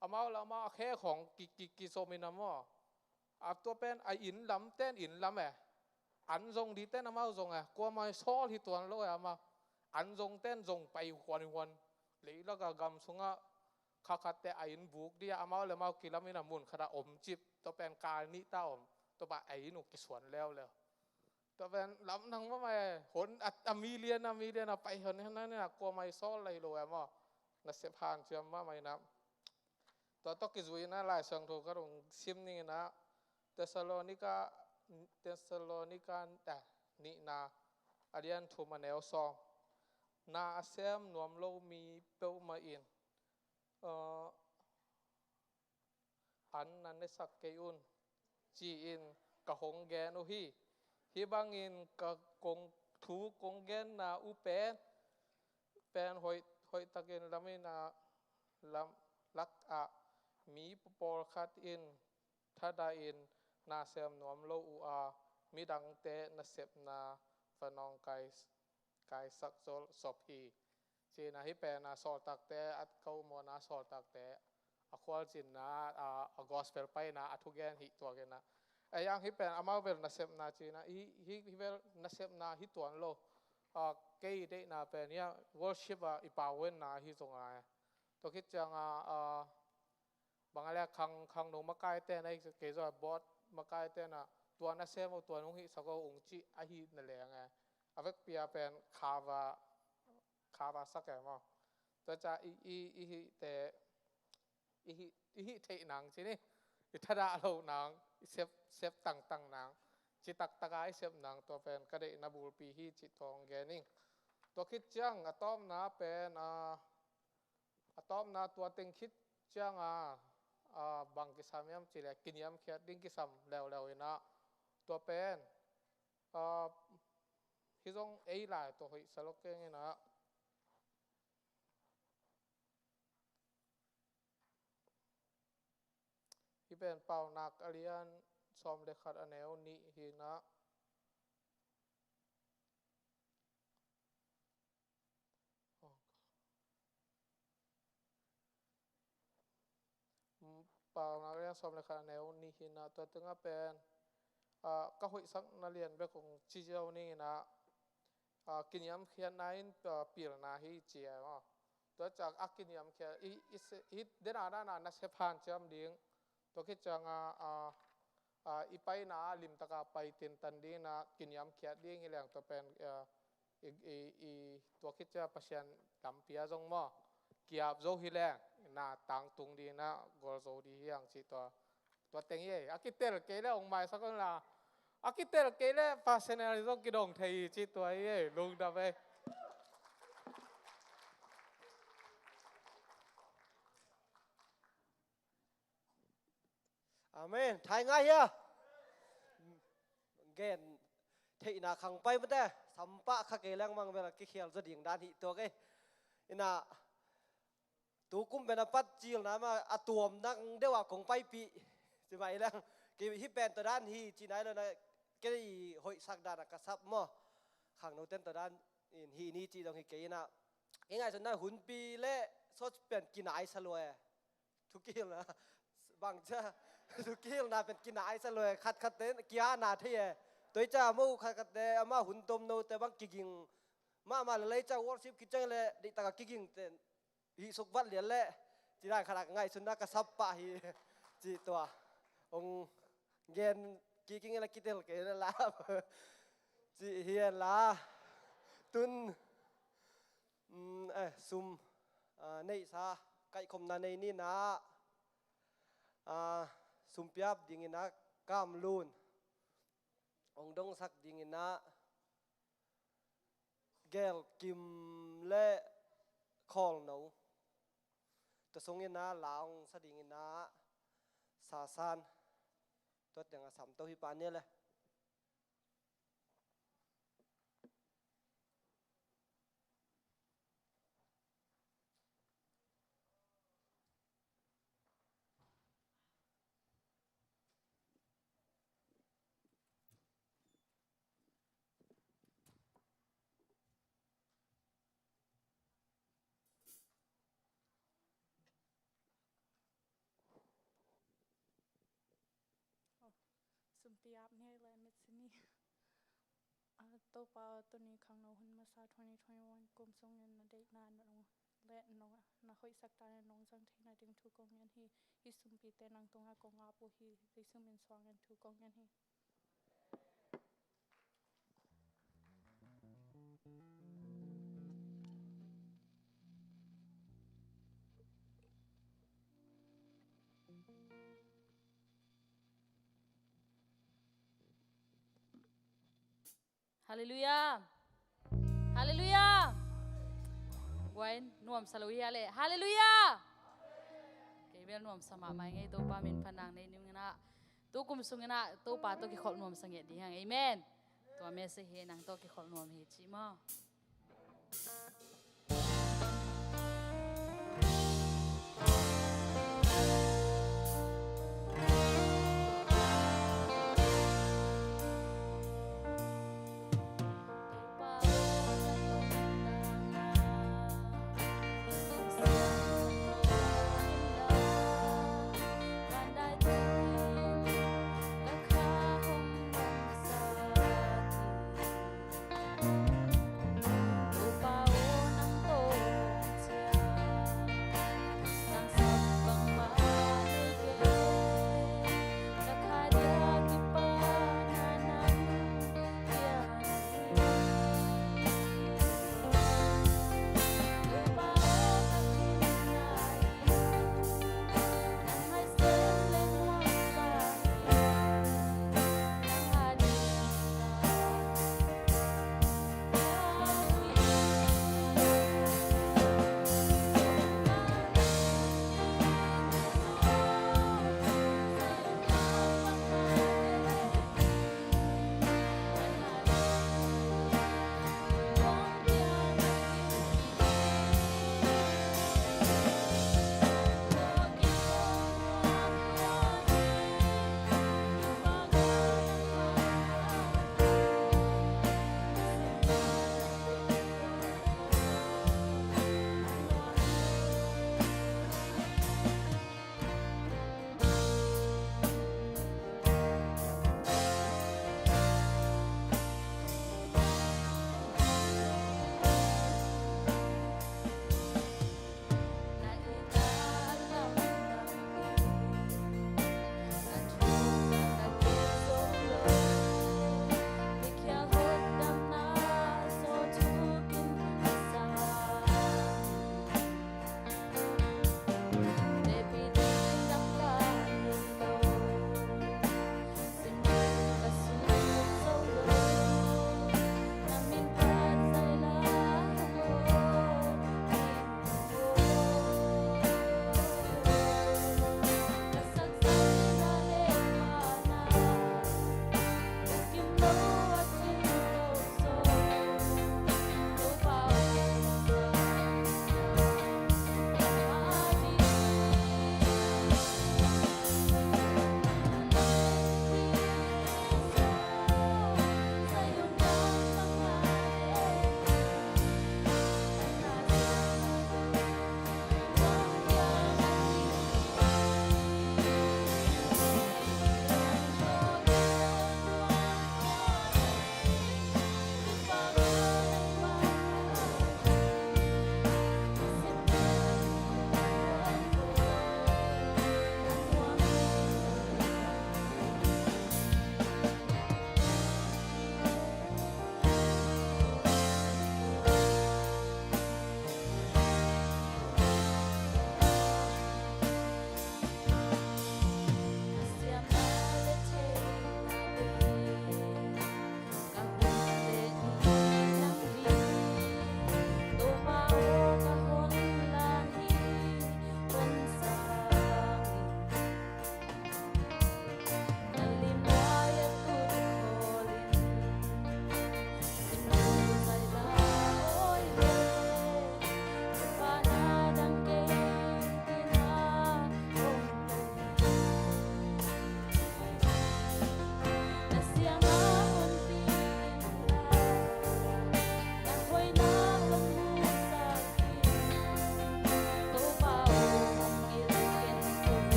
Amau le amau a khe khawng ki, ki, kizom in a maw. A tua pen a inn lam ten inn lam e. An zong di ten amau zong e. Kuamah i sawl hi tuan lo e amau. An zong ten zong pai huanhuan. Leilak a gam sungah kha khatte a inn buk di a amau le amau kilam in a mun khat a om cip. Tua pen kal nih ta om. Tua pa a inn uh kisuan leuleu. Tua pen lamdang mahmah e, hon a, a million, a million a pai hon, hon, hon, hon, kuamah i sawl lai lo e maw. Nasep hanciam mahmah in a. Tua tawh kizui in a Lai Siangtho ka rung sim ning in a, Thessalonica, Thessalonica, eh, nihna, a lian thum a neu sawm. Na a sem nuam lo mi peuhmah in, eh, an na nesak kei un, ci-in ka hong gen uh hi. Hih bangin ka kong, thu kong genna uh pen, pen hoih, hoihtakin lam in a, lam, lakah mi pawlkhat in thadahin na sem nuam lo uh a, midangte nasepna va nawngkai, kaisak zol sop hi. Ci-in a hih pen a sawltakte, a ka uh mawhna sawltakte a khualzinna, a, a gospel paina a thugen hih tuak in a. A yang hih pen amau bel nasepna ci-in a, hih, hih, hih bel nasepna hi tuan lo. A, kei deihna pen hia worship a i pauenna hi zong a. Tua khit ciang a, a, bang a le khang, khangno makaite na hi kei zaw a, board makaite na, tua na sem uh, tua nong hihsak uh ung cih ahi na leng e. A vekpi a pen kha va, kha va sak e maw. Tua ca i, i, i hihte, i hih, i hih theih nang ci ni. I thadah loh nang, i sep, sep tangtang nang. Ci taktak a i sep nang, tua pen ka deihna bulpi hi cih tua hong gen ing. Tua khit ciang a tawpna pen, a, a tawpna tua teng khit ciang a, a, bang kisam hiam cih leh kiniamkhiat ding kisam leuleu in a, tua pen, a, hih zong ei lai tawh hoih sa lo keng in a, hi Pen Paunak a lian sawm le khat a neu nih hi na. Paunak a lian sawm le khat a neu nih hi na, tua tengah pen, ah, ka hoihsakna lian bek kong ci zo ning in ah, ah, kiniamkhiatna in, ah, pilna hi ci a maw. Tua ciang a kiniamkhiat i, i, i dena dana nasep hanciam ding. Tua khit ciang a, ah, ah, i paina limtaka pai tintan ding in ah kiniamkhiat ding hi leng tua pen, ah, i, i, i tua khit ciang Pasian lampi a zong maw, kiap zo hi leng na tangtung ding in ah gual zo ding hi hang ci tua. Tua teng hi ei, a kitel kei le hong maisak un la. A kitel kei le personal zong kidong thei hi ci tua hi ei, lungdam ei. Amen. Thai ngai hia? Gen theihna khang pai mate, sampah kha kei leng mang bel a kikhial zaw ding dan hi tua kei. Ina, tu kum pen a pat cilna ma a tuam nang deuh a kong paipih. Ci mai leng, kei hi pen tua dan hi, ci nai lo na, kei hoihsak dan a ka sap maw. Khangno ten tua dan in hi ni ci dong hi kei ina. Kei ngaihsutna hunpi le saucepan kinai sa lua e. Thukilna. Bang cia. Thukilna pen kinai sa lua e. Khat khat te kia na thei e. Tua i ca mo khat khat te ama hun tom no te bang kiging. Mahmah le lei ca worship kiciang le deihtaka kiging te. Hih suk vat lian leh ci dan khat a ka ngaihsutna ka sap pah hi. Ci tua hong gen kiking la kitel kei la la. Ci hi la tun, mm, eh, sum, ah, neihsa kaihkhopna nei ni na, ah, sumpiap dingin a Kamlun hong dongsak dingin a Gelkim le Khawlno. Tua sungin a la hong sa dingin a Sasan. Tua teng a samto hi pa ni le. Sumpiap ni le mitsi ni. A Topa, tuni khangno hun masa twenty twenty-one kum sungin na deihna nong le nong na hoihsak dan nong zang theihna ding thu kong ngen hi. Hih sumpite nang tunga kong ap uh hi. Jesu min suangin thu kong ngen hi. Halleluiah. Halleluiah. Guai nuamsa lo hi a le. Halleluiah. Kei bel nuamsa mahmah ing ei, Topa min phat nang nei ning in a. Tu kum sungin a Topa tawh kikholh nuamsa ngei ding hang. Amen. Tua message hi nang tawh kikholh nuam hi ci maw.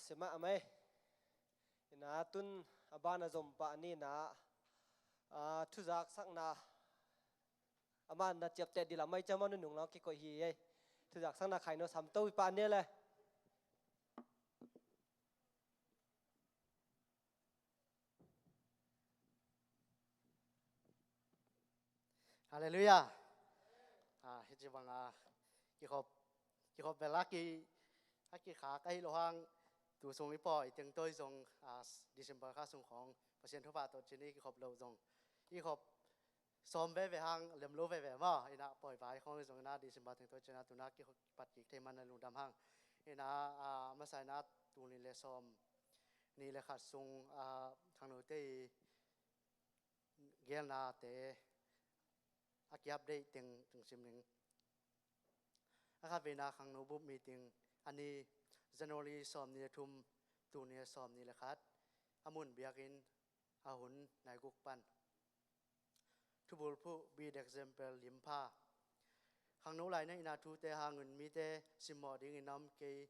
Sima amai. Ina tun a ban a zom pah ni na, a, thuzaksakna a man na ciapteh dil amai ciama nunung lo kikoih hi ei. Thuzaksakna khaino samto i pah ni le. Halleluiah. Ah, hih ci banga kikhop, kikhop bel a ki, a kikhak ahi lo hang tu sung i pawi teng tawi zong, ah, December kha sung khong Pasian thupha tawh cin i kikhop lo zong i khop sawm veve hang lem lo veve maw, ina pawi vai khong i zong ina December teng tawi cin a tuna kikhop kipat kik thei man a lungdam hang. Ina, ah, masa ina tu ni le sawm ni le khat sung, ah, khangnote i gelnate a ki-update teng tung sim ning. A khat veina khangno bup meeting a ni January sawm ni le thum, tu ni le sawm ni le khat, a mun biakinn a hun nai guk pan. Thubulphuh, be the example, limpha. Khangno laina ina thute hangin mite simmawh dingin na om kei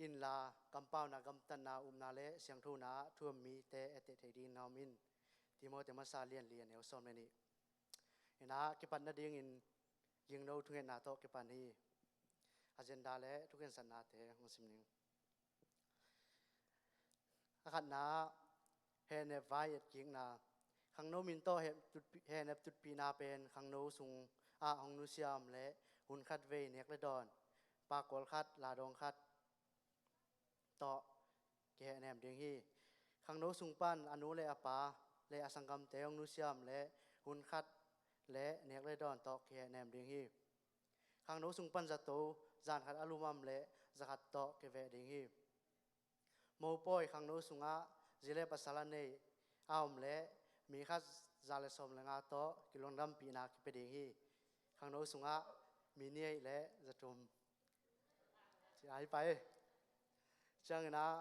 inla, kampauna, gamtatna, upna le siangthona thu a mite etteh thei dingin na om in. Timoti masa lian li a neu sawm le nih. Ina kipat nadingin gingno thungetna tawh kipan hi. Agenda le thukhensatnate hong sim ning. A khatna, hehnep vai etkikna. Khangno min tawh he-, tutpi-, hehnep tutpihna pen khangno sung ah hong nusiam le hun khat vei nek le dawn, pakkual khat, ladawng khat tawh kihehnem ding hi. Khangno sung pan a nu le a pa le a sanggamte hong nusiam le hun khat le nek le dawn tawh kihehnem ding hi. Khangno sung pan zato, zan khat a lumam le za khat tawh kiveh ding hi. Mopawi khangno sungah zi le pasal a nei a om le mi khat za le sawm le nga tawh kilungdampihna kipia ding hi. Khangno sungah mi nih le za thum. Ci ai pai. Ciangin ah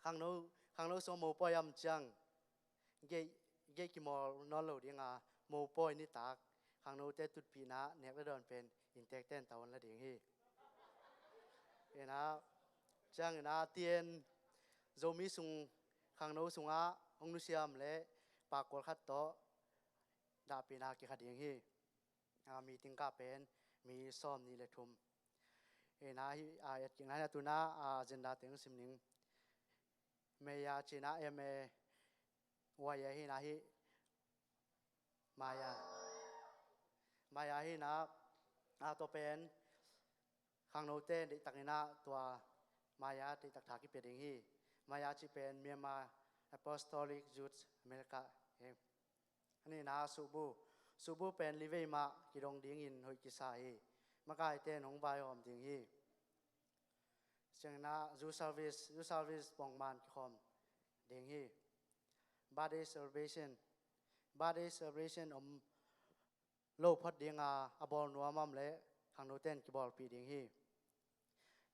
khangno, khangno sung mopawi a om ciang gei, gei kimawl nawn lo ding a, mopawi nitak khangnote tutpihna nek le dawn pen inntekte in tawn la ding hi. Ina, ciangin ah tien Zomi sung khangno sungah hong nusiam le pakkual khat tawh dahpihna kikha ding hi. A, meeting kah pen mi sawm ni le thum. Ina hi, a, etkikna hi na tuna, a, agenda teng sim ning. Maya cina M A Y A hi na hi. Maya. Maya hi na, a, tua pen khangnote deihtakin ah tua Maya deihtak tha kipia ding hi. Maya cih pen Myanmar Apostolic Youth America hi. A nihna suhbu. Suhbu pen livei mah kidong dingin hoih kisa hi. Makaite in hong vaihawm ding hi. Ciangin ah youth service, youth service pongman kikhawm ding hi. Birthday celebration. Birthday celebration om lo phot ding a, a bawl nuam a om le khangnote in kibawlpih ding hi.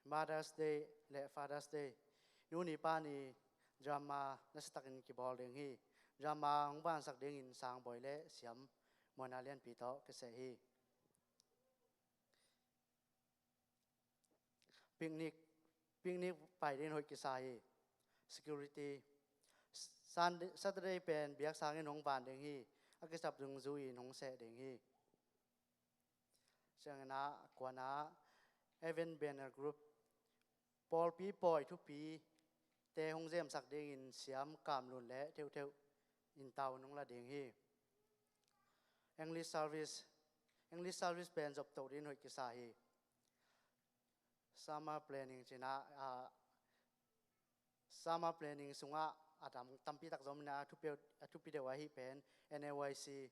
Mother's Day le Father's Day, nu ni pa ni drama nasatakin kibawl ding hi. Drama hong vansak dingin Sangbawi le Siam Mawina Lianpi tawh kiseh hi. Picnic, picnic pai dingin hoih kisa hi. Security. Sunday, Saturday pen biaksangin hong van ding hi. A kisap dungzui in hong seh ding hi. Ciangin ah kuana event banner group, pawlpi pawi thupi te hong zemsak dingin Siam Kamlun le Theuhtheuh in tau nong la ding hi. English service, English service pen zop to dingin hoih kisa hi. Summer planning cina, ah, summer planning sungah a tam, tampi tak zom ina a thupi, a thupi deuh ahi pen N A Y C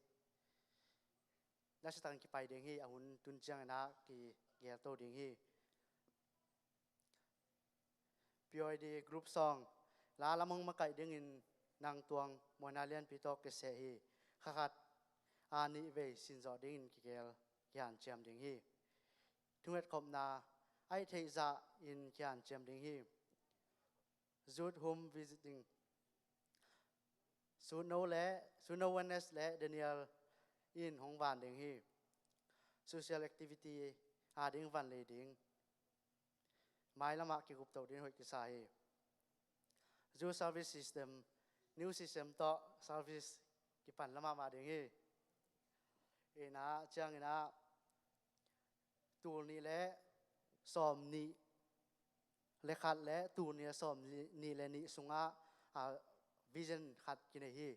nasatakin kipai ding hi, a hun tun ciangin ah kigel to ding hi. P Y D group song, la lam hong makaih dingin nang tuang Mawina Lianpi tawh kiseh hi. Kha khat a nih vei sin zawh dingin kigel, kihanciam ding hi. Thungetkhopna, aih theih zah in kihanciam ding hi. Youth home visiting. Suno le, Suno Wellness le Daniel in hong van ding hi. Social activity a ding van lei ding. mailamah kigupto ding hoih kisa hi. Zu service system, new system tawh service kipan lamah mah ding hi. Ina ciangina tul nih le sawm nih le khat le tul nih le sawm nih le nih sungah, ah, vision khat kinei hi.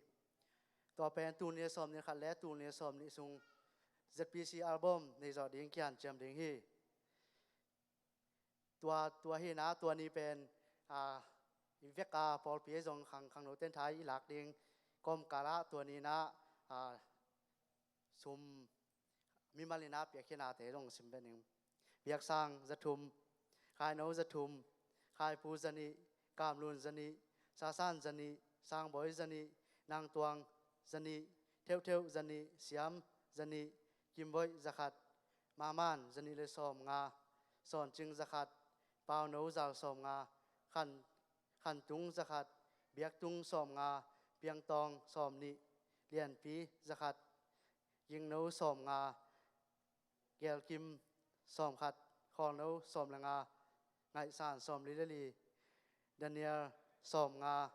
Tua pen tul nih le sawm nih le khat le tul nih le sawm nih sung Z P C album nei zawh ding kihanciam ding hi. Tua, tua hi na, tua ni pen, ah, i vek a pawlpi zong khang, khangno ten thai i lak ding kawmkal ah tua ni na, ah, sum mimal ina piakkhiatnate zong sim beh ning. Biaksang za thum, Khaino za thum, Khaipu za nih, Kamlun za nih, Sasan za nih, Sangbawi za nih, Nangtuang za nih, Theuhtheuh za nih, Siam za nih, Kimboih za khat, Maman za nih le sawm nga, Sawncing za khat, Pauno za sawm nga, Khan, Khantung za khat, Biaktung sawm nga, Piangtawng sawm nih, Lianpi za khat, Gingno sawm nga, Gelkim sawm khat, Khawlno sawm le nga, Ngaihsan sawm li le li, Daniel sawm nga,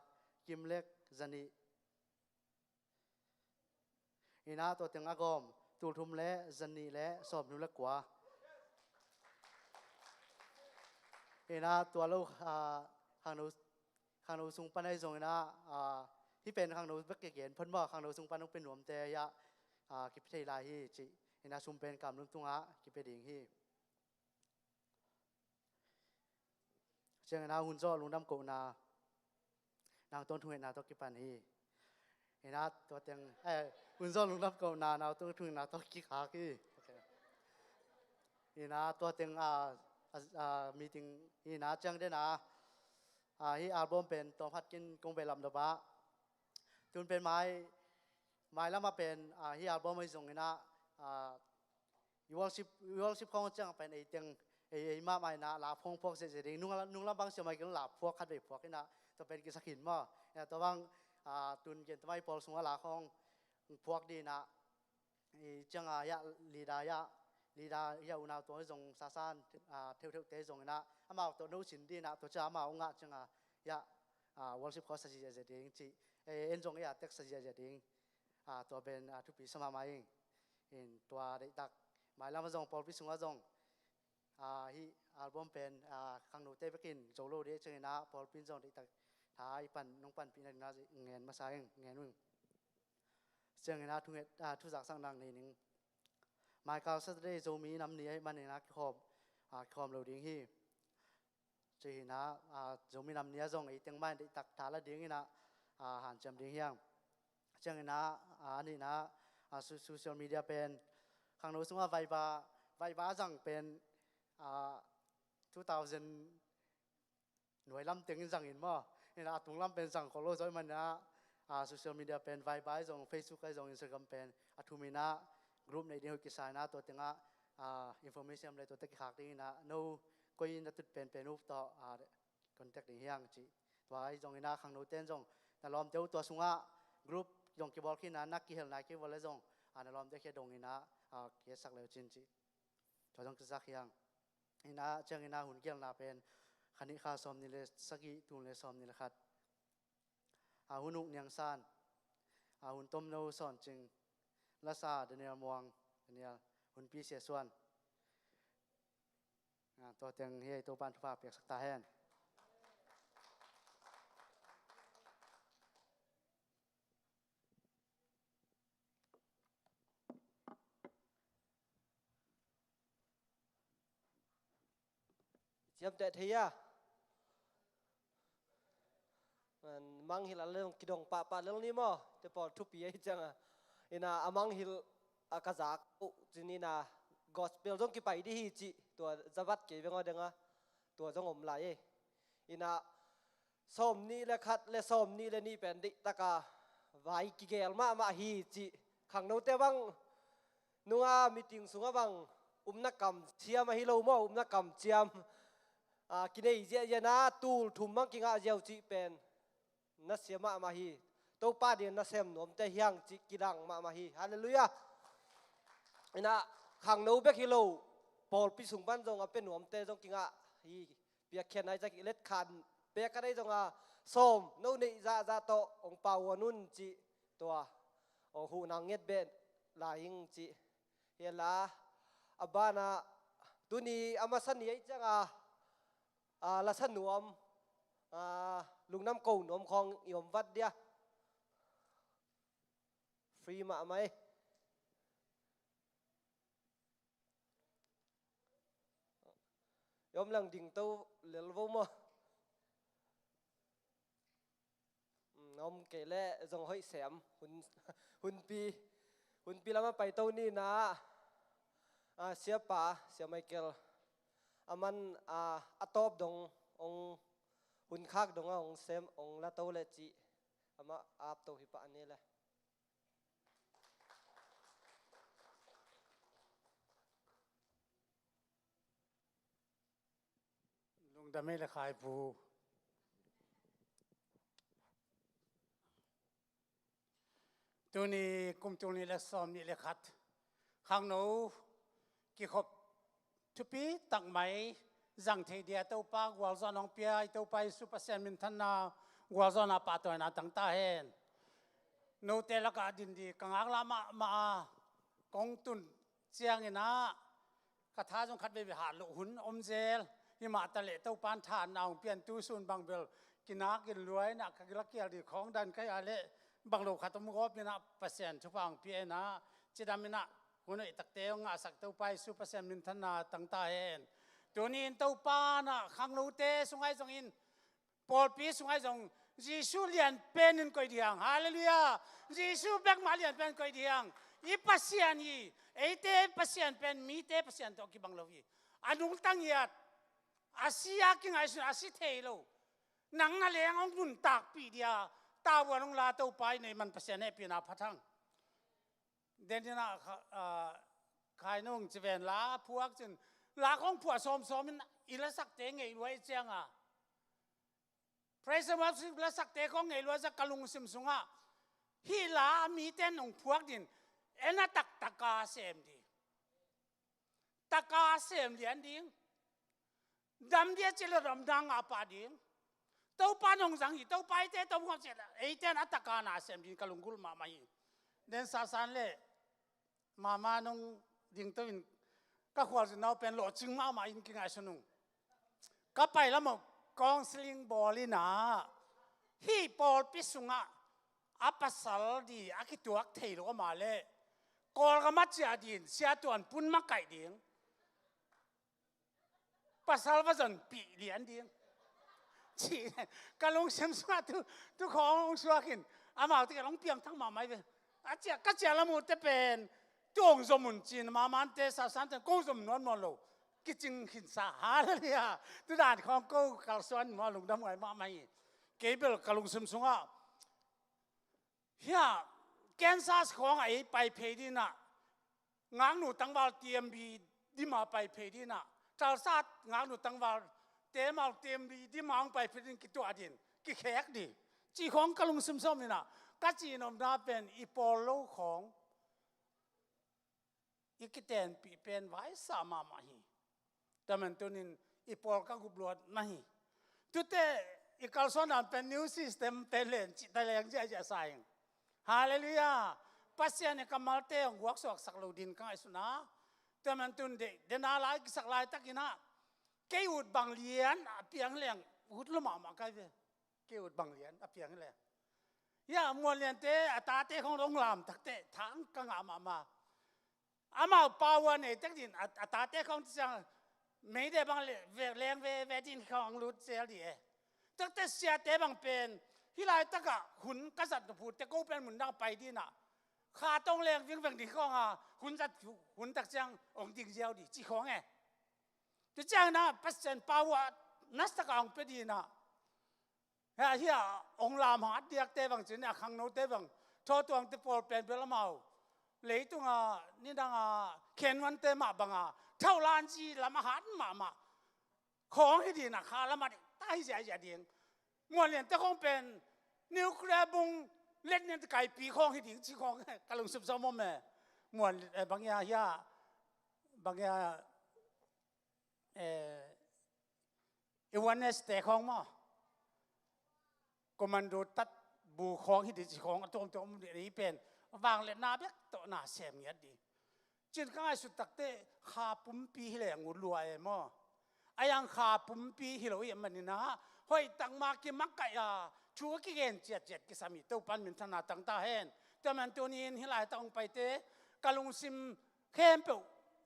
Kimlek za nih. Ina tua teng a gawm, tul thum le za nih le sawm thum le kua. Ina tua lo, ah, khangno, khangno sung pan ahi zongina, ah, hih pen khangno bek kigen phot maw, khangno sung pan hong pia nuamte hiah, ah, kipia thei lai hi cih. Ina sum pen Kamlun tungah kipia ding hi. Ciangina hun zawh lungdam kohna, Nangtuang thungetna tawh kipan hi. Ina tua teng, eh, hun zawh lungdam kohna, Nangtuang thungetna tawh kikhak hi. Okay. Ina tua teng, ah, ah, ah, meeting ina ciang dena, ah, hih album pen tawm hat kin kong behlap nop ah. Tun pen mai, mai lamah pen, ah, hih album ahi zongina, ah, i worship, i worship khawng ciang pen ei teng, ei, ei mahmah ina la phawng phuak zehzeh ding. Nung, nung lam bang siamai kil la phuak khat vei phuak ina, tua pen kisak hin maw. Ina tua bang, ah, tun gen tamai pawl sungah la khawng phuak dina, i cianga hiah leader hiah, leader hiah unau tuang zong Sasan, ah, Theuhtheuhte zongina, amau tawh no sin dina, tua cia amau ngah cianga hiah, ah, worship khawng sa zehzeh ding cih, eh, en zong hiah tek sa zehzeh ding. Ah, tua pen, ah, thupi sa mahmah ing. In tua deihtak mailam a zong pawlpi sungah zong, ah, hih album pen, ah, khangnote bekin zo lo dih ciangina pawlpi in zong deihtak tha i pan, nong panpihna dingna ngen masa ing, ngen ung. Ciangina thunget, ah, thuzaksakna nei ning. Maikal Saturday Zomi nam ni ahih manina kikhawm, ah, kikhawm lo ding hi. Cihina, ah, Zomi nam ni a zong ei teng mah in deihtak tha la dingina, ah, hanciam ding hiang. Ciangina, ah, a nihna, ah, so-, social media pen khangno sungah Viber, Viber a zang pen, ah, two thousand nuai lam tengin zangin maw. Ina a tung lam pen zang khol lo zaw i manina, ah, social media pen Viber ahi zong, Facebook ahi zong, Instagram pen a thumina group nei ding hoih kisa ina tua tengah, ah, information le tua teng kikhak dingina no koi na tut penpen up tawh, ah, contact ding hiang cih. Tua ahi zongina khangnote in zong na lawmte uh tua sungah group zong kibawl khin a na kihelna kibawl le zong, ah, na lawmte khia dongina, ah, kisak le uh cin cih. Tua zong kisak hiang. Ina ciangina hun kialna pen kha nih kha sawm nih le sagih, tul le sawm nih le khat. Ah, Hun Uk Niang San. Ah, hun tomno Sawn Cing. Lasa Daniel Muang, Daniel. Hunpi Sia Suan. Ah, tua teng hi ei Topan thupha piaksak ta hen. Ciamteh thei a. Mangngilh a le kidong pahpah lel ni maw? Te pawl thupi ahi cianga. Ina a mangngilh a ka zak uh cin ina gospel zong kipai dih hi cih tua zavat kei veng aw denga. Tua zong om lai e. Ina sawm nih le khat le sawm nih le nih pen deihtaka vai kigel mahmah hi cih khangnote bang nunga meeting sunga bang upna kamciam ahi lo maw, upna kamciam, ah, kinei ziahziahna tul thum bang kingah ziau cih pen nasia mahmah hi. Topa din nasem nuamte hiang cih kilang mahmah hi. Halleluiah. Ina khangno bek hi lo, pawlpi sung pan zong a pe nuamte zong kingah hi. Piakkhiatna i cak i let khan pek ka dei zong a, sawm no neih zahzah tawh hong pau huan un cih tua hong huh nang nget beh lai ing cih. Hi a la a banah tuni a masa ni ahi cianga a lasa nuam, a, lungdam ko nuam khawng i om vat dia. Free mahmah ei. I om lang ding to lel vo maw? Mm, om kei leh zong hoih sem. Hun, hunpi, hunpi lamah pai to ni na. A, siapa, Sia Michael, aman, a, a tawp dong hong, hun khak dong a hong sem, hong la to leh cih amah ap to hi pah a ni le. Lungdam ei le Khaipu. Tuni kum tul nih le sawm nih le khat khangno kikhop thupi tak mai zang thei dia Topa gualzawhna hong pia i Topa Jesu Pasian minthanna gualzawhna pahtawina tang ta hen. Note lakah din di ka ngaklah mahmah a, kong tun ciangin ah ka tha zong khat veivei hah loh hun om zel. Hi mah ta leh Topan tha na hong pian tu sun bang bel kinak in luai na ka gila kial di khawng dan kai a leh bang lo khat om gawp in ah Pasian thupha hong pia in ah cidam in ah hun hoih takte hong ngahsak Topa Jesu Pasian minthanna tang ta hen. Tuni in Topa na khangnote sungah zong in pawlpi sungah zong Jesu lian pen in koih dihang. Halleluiah. Jesu bek mah lian pen koih dihang. I Pasian hi. Eite Pasian pen mite Pasian tawh kibang lo hi. A nungta ngiat, a si a kingaihsun, a si thei lo, nang na leng hong nuntakpih dia tavuan hong la Topa i nei man Pasian hehpihna phat hang. Den in ah kha-, a, Khai nung ci ven la phuak cin, la khawng phuah sawmsawm in i lasakte ngeih luai cianga, praise and worship lasakte khawng ngeih luai ciang ka lungsim sungah hih la mite nong phuak din, en a taktaka sem di. Taka sem lian ding. Dam dia ci le dam dang a pah ding. Topa nong zang hi, Topa eite tawh hong ngak ci le, eite na taka na sem ding ka lunggulh mahmah hi. Den sasan le mama nong ding to in ka khualzin nau pen lawhcing mahmah in kingaihsun ung. Ka pai lamah counseling bawl in ah hih pawlpi sungah a pasal di a kituak thei lo a mah leh Kawlgam a ciah din siatuan pun makaih ding. Pasal va zonpih lian ding. Ci, ka lungsim sungah tu, tu khawng hong suak in amau te ka long piangthak mahmah hi ve. A ciah, ka ciah lam uh te pen tu hong zom un cin, mamante sasante ko zom nuam nuam lo. Kicing khinsa, halleluiah. Tu dan khawng ko kalsuan maw, lungdam ngai mahmah hi. Kei bel ka lungsim sungah hia, cancer khawng a ei pai phei dinah, ngaknu tangval T M B dima pai phei dinah, talsat ngaknu tangval te mau T M B dima hong pai phei din kituah din, kikhek di. Ci khawng ka lungsim sawm inah, ka ci nomna pen i pawl lo khawng i kitenpih pen vaisa mahmah hi. Tua man tunin i pawl ka gupluat mah hi. Tute i kalsuan dan pen new system pen len cih ta leng ziahziah sa ing. Halleluiah. Pasian i kammalte hong guaksuaksak lo din ka ngaihsun a. Tua man tun deih dena lai kisak laitakinah kei ut bang lian a piang leng ut lo mahmah kai ve. Kei ut bang lian a piang leng. Hia, Muan Liante a tate khong dong lam takte thang ka ngah mahmah. Amau power nei tek din a, a tate khong ciang meide bang le, ve, leng ve, ve din khong lut zel di e. Takte siate bang pen hih laitakah hun ka zat nop hun te ko pen mun dang pai dinah kha tong leng vingveng di khong a hun zat hun tak ciang ong ding ziau di ci khong e. Tu ciang na Pasian power nastakah ong pe dinah. Hia, hia, ong lam hat diakte bang cin a khangnote bang thawtuangte pawl pen bel amau leitunga nidanga khenwante mah banga thaulanci lam a hat mahmah khawng hi dinah kha lam a ding ta hi ziahziah ding. Muan Liante khawng pen nuclear bung let nen kaipi khawng hi ding ci khawng ka lungsim sawm om e. Muan, eh, bang ia hia, bang ia, eh, awareness te khawng maw, commando tat bu khawng hi dih ci khawng a tuamtuam om dih, ei pen vangliatna bek tawh na sem ngiat dih. Cin ka ngaihsut takte kha pumpi hi leng uh lua e maw. A yang kha pumpi hi lo i a manin ah hoih takma kimakaih a thu a kigen ciatciat kisam hi. Topan minthanna tang ta hen. Tua man tunin hih laitak hong paite ka lungsim khempeuh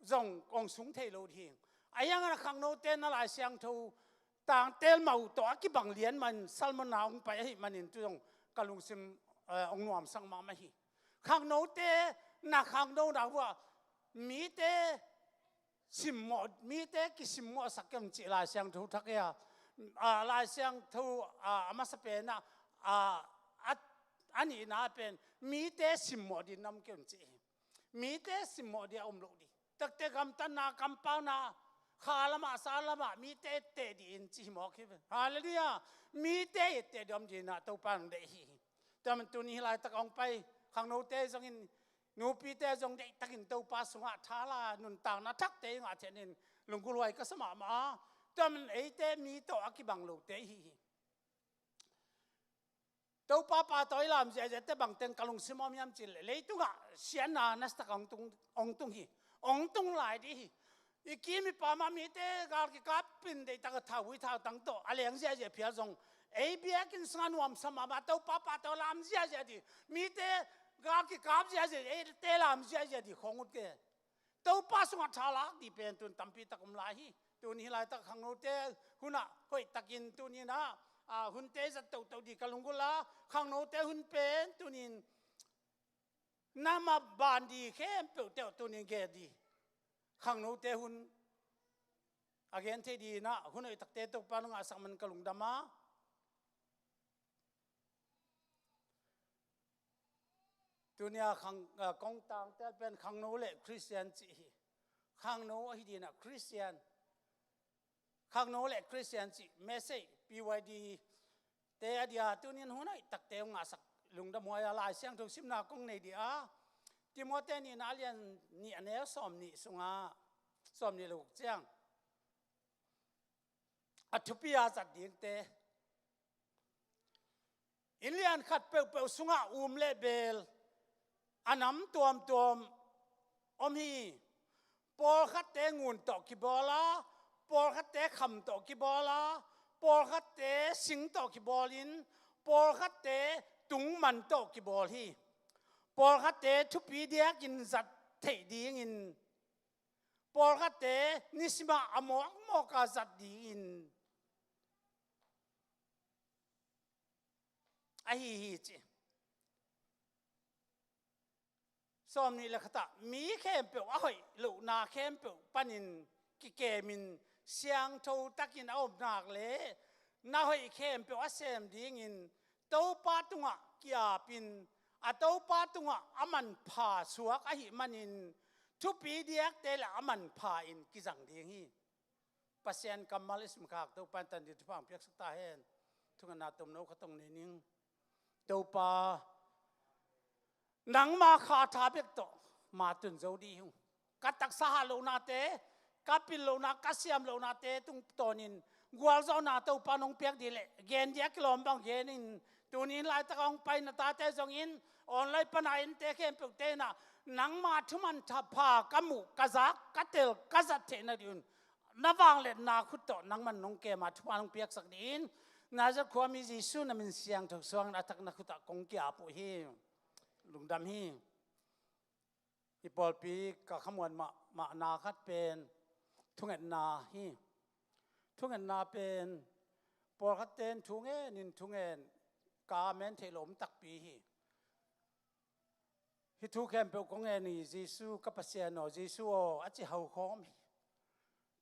zong hong sung thei lo dih hi. A yang a khangnote na Lai Siangtho tangtel mah uh tawh a kibang lian man salmon na hong pai ahih manin tu zong ka lungsim eh, hong nuamsak mahmah hi. Khangnote na khangnona uh ah mite simmawh, mite kisimmawhsak kem cih Lai Siangtho thak hi a, ah, Lai Siangtho ah, a masa penah ah, a, a nihna pen mite simmawh din nam kem cih hi. Mite simmawh dia om loh dih. Takte gamtatna, kampauna, kha lamah, sa lamah mite etteh dih in ci hi mawk hi ve. Halleluiah. Mite etteh dih om dih inah Topa nang deih hi. Tua man tuni hih laitak hong pai khangnote zongin, nupite zong deihtakin Topa sungah thala nuntakna thakte i ngah theihna in lunggulhuai ka sa mahmah a, tua man eite mi tawh a kibang lote ihi hi. Topa pa tawh i lam ziahziahte bangteng ka lungsim om hiam cih leh leitungah siatna nasatak hong tung, hong tung hi. Hong tung lai dih hi. I kim i pam ah mite gal kikap in deihtak a thau ui thau tang tawh a leng ziahziah phial zong ei biakinn sungah nuamsa mahmah Topa pa tawh lam ziahziah dih. Mite gal kikap ziahziah, eite lam ziahziah dih khawng ut ke. Topa sungah thalak dih pen tun tampi tak om lai hi. Tun hih laitak khangnote hunah hoihtakin tuni inah ah, hunte zat tohtoh dih ka lunggulh a, khangnote hun pen tunin na mah ban dih khempeuh teuh tunin gen dih. Khangnote hun a gen thei dih inah hun hoihtakte Topa nang ngahsak man ka lungdam a. Tunia khang, ah, kong tangtel pen khangno le Khristian cih hi. Khangno ahi dinah Khristian, khangno le Khristian cih message P Y D te a dia tunin hun hoihtakte hong ngahsak lungdam huai a Lai Siangtho simna kong nei dih a, Timote nihna a lian nih a neu sawm nih sungah, sawm nih le guk ciang a thupi a zat dingte. Inn lian khat peuhpeuh sungah um le bel a nam tuamtuam om hi. Pawlkhatte ngun tawh kibawl a, pawlkhatte kham tawh kibawl a, pawlkhatte sing tawh kibawlin, pawlkhatte tungman tawh kibawl hi. Pawlkhatte thupi diakin zat theih dingin, pawlkhatte nisimah a mawkmawk a zat dingin ahi hi ci. Sawm nih le khatah mi khempeuh a hoih lohna khempeuh panin kikemin siangtho takin a om nak le na hoih khempeuh a sem dingin Topa tungah kiapin a Topa tungah a manpha suak ahih manin thupi diakte le a manpha in kizang ding hi. Pasian kammal i simkhak Topa in tan ding thupha hong piaksak ta hen. Thungetna tomno khat hong nei ning. Topa, nangma kha tha bek tawh ma tun zo dih hi ung. Ka taksa hah lohnate, ka pil lohna, ka siam lohnate tungtawnin gualzawhna Topa nong piak dih leh gen dia kilawm bang genin tuni in laitak a hong pai na tate zongin online pana innte khempeuhte inah nangma thuman thapha ka muh, ka zak, ka tel, ka zat theihna dih un na vangliatna khut tawh nangman nong kem a thupha nong piaksak dih in Nazareth khuami Jesu na min siangtho suangin a thak na khutah kong kiap uh hi. Lungdam hi. I pawlpi ka khamuan mahmahna khat pen thungetna hi. Thungetna pen pawlkhatte in thungen in thungen ka amen theih lo om takpi hi. Hih thu khempeuh kong ngen hi, Jesu ka Pasian aw, Jesu aw a ci haukhawm hi.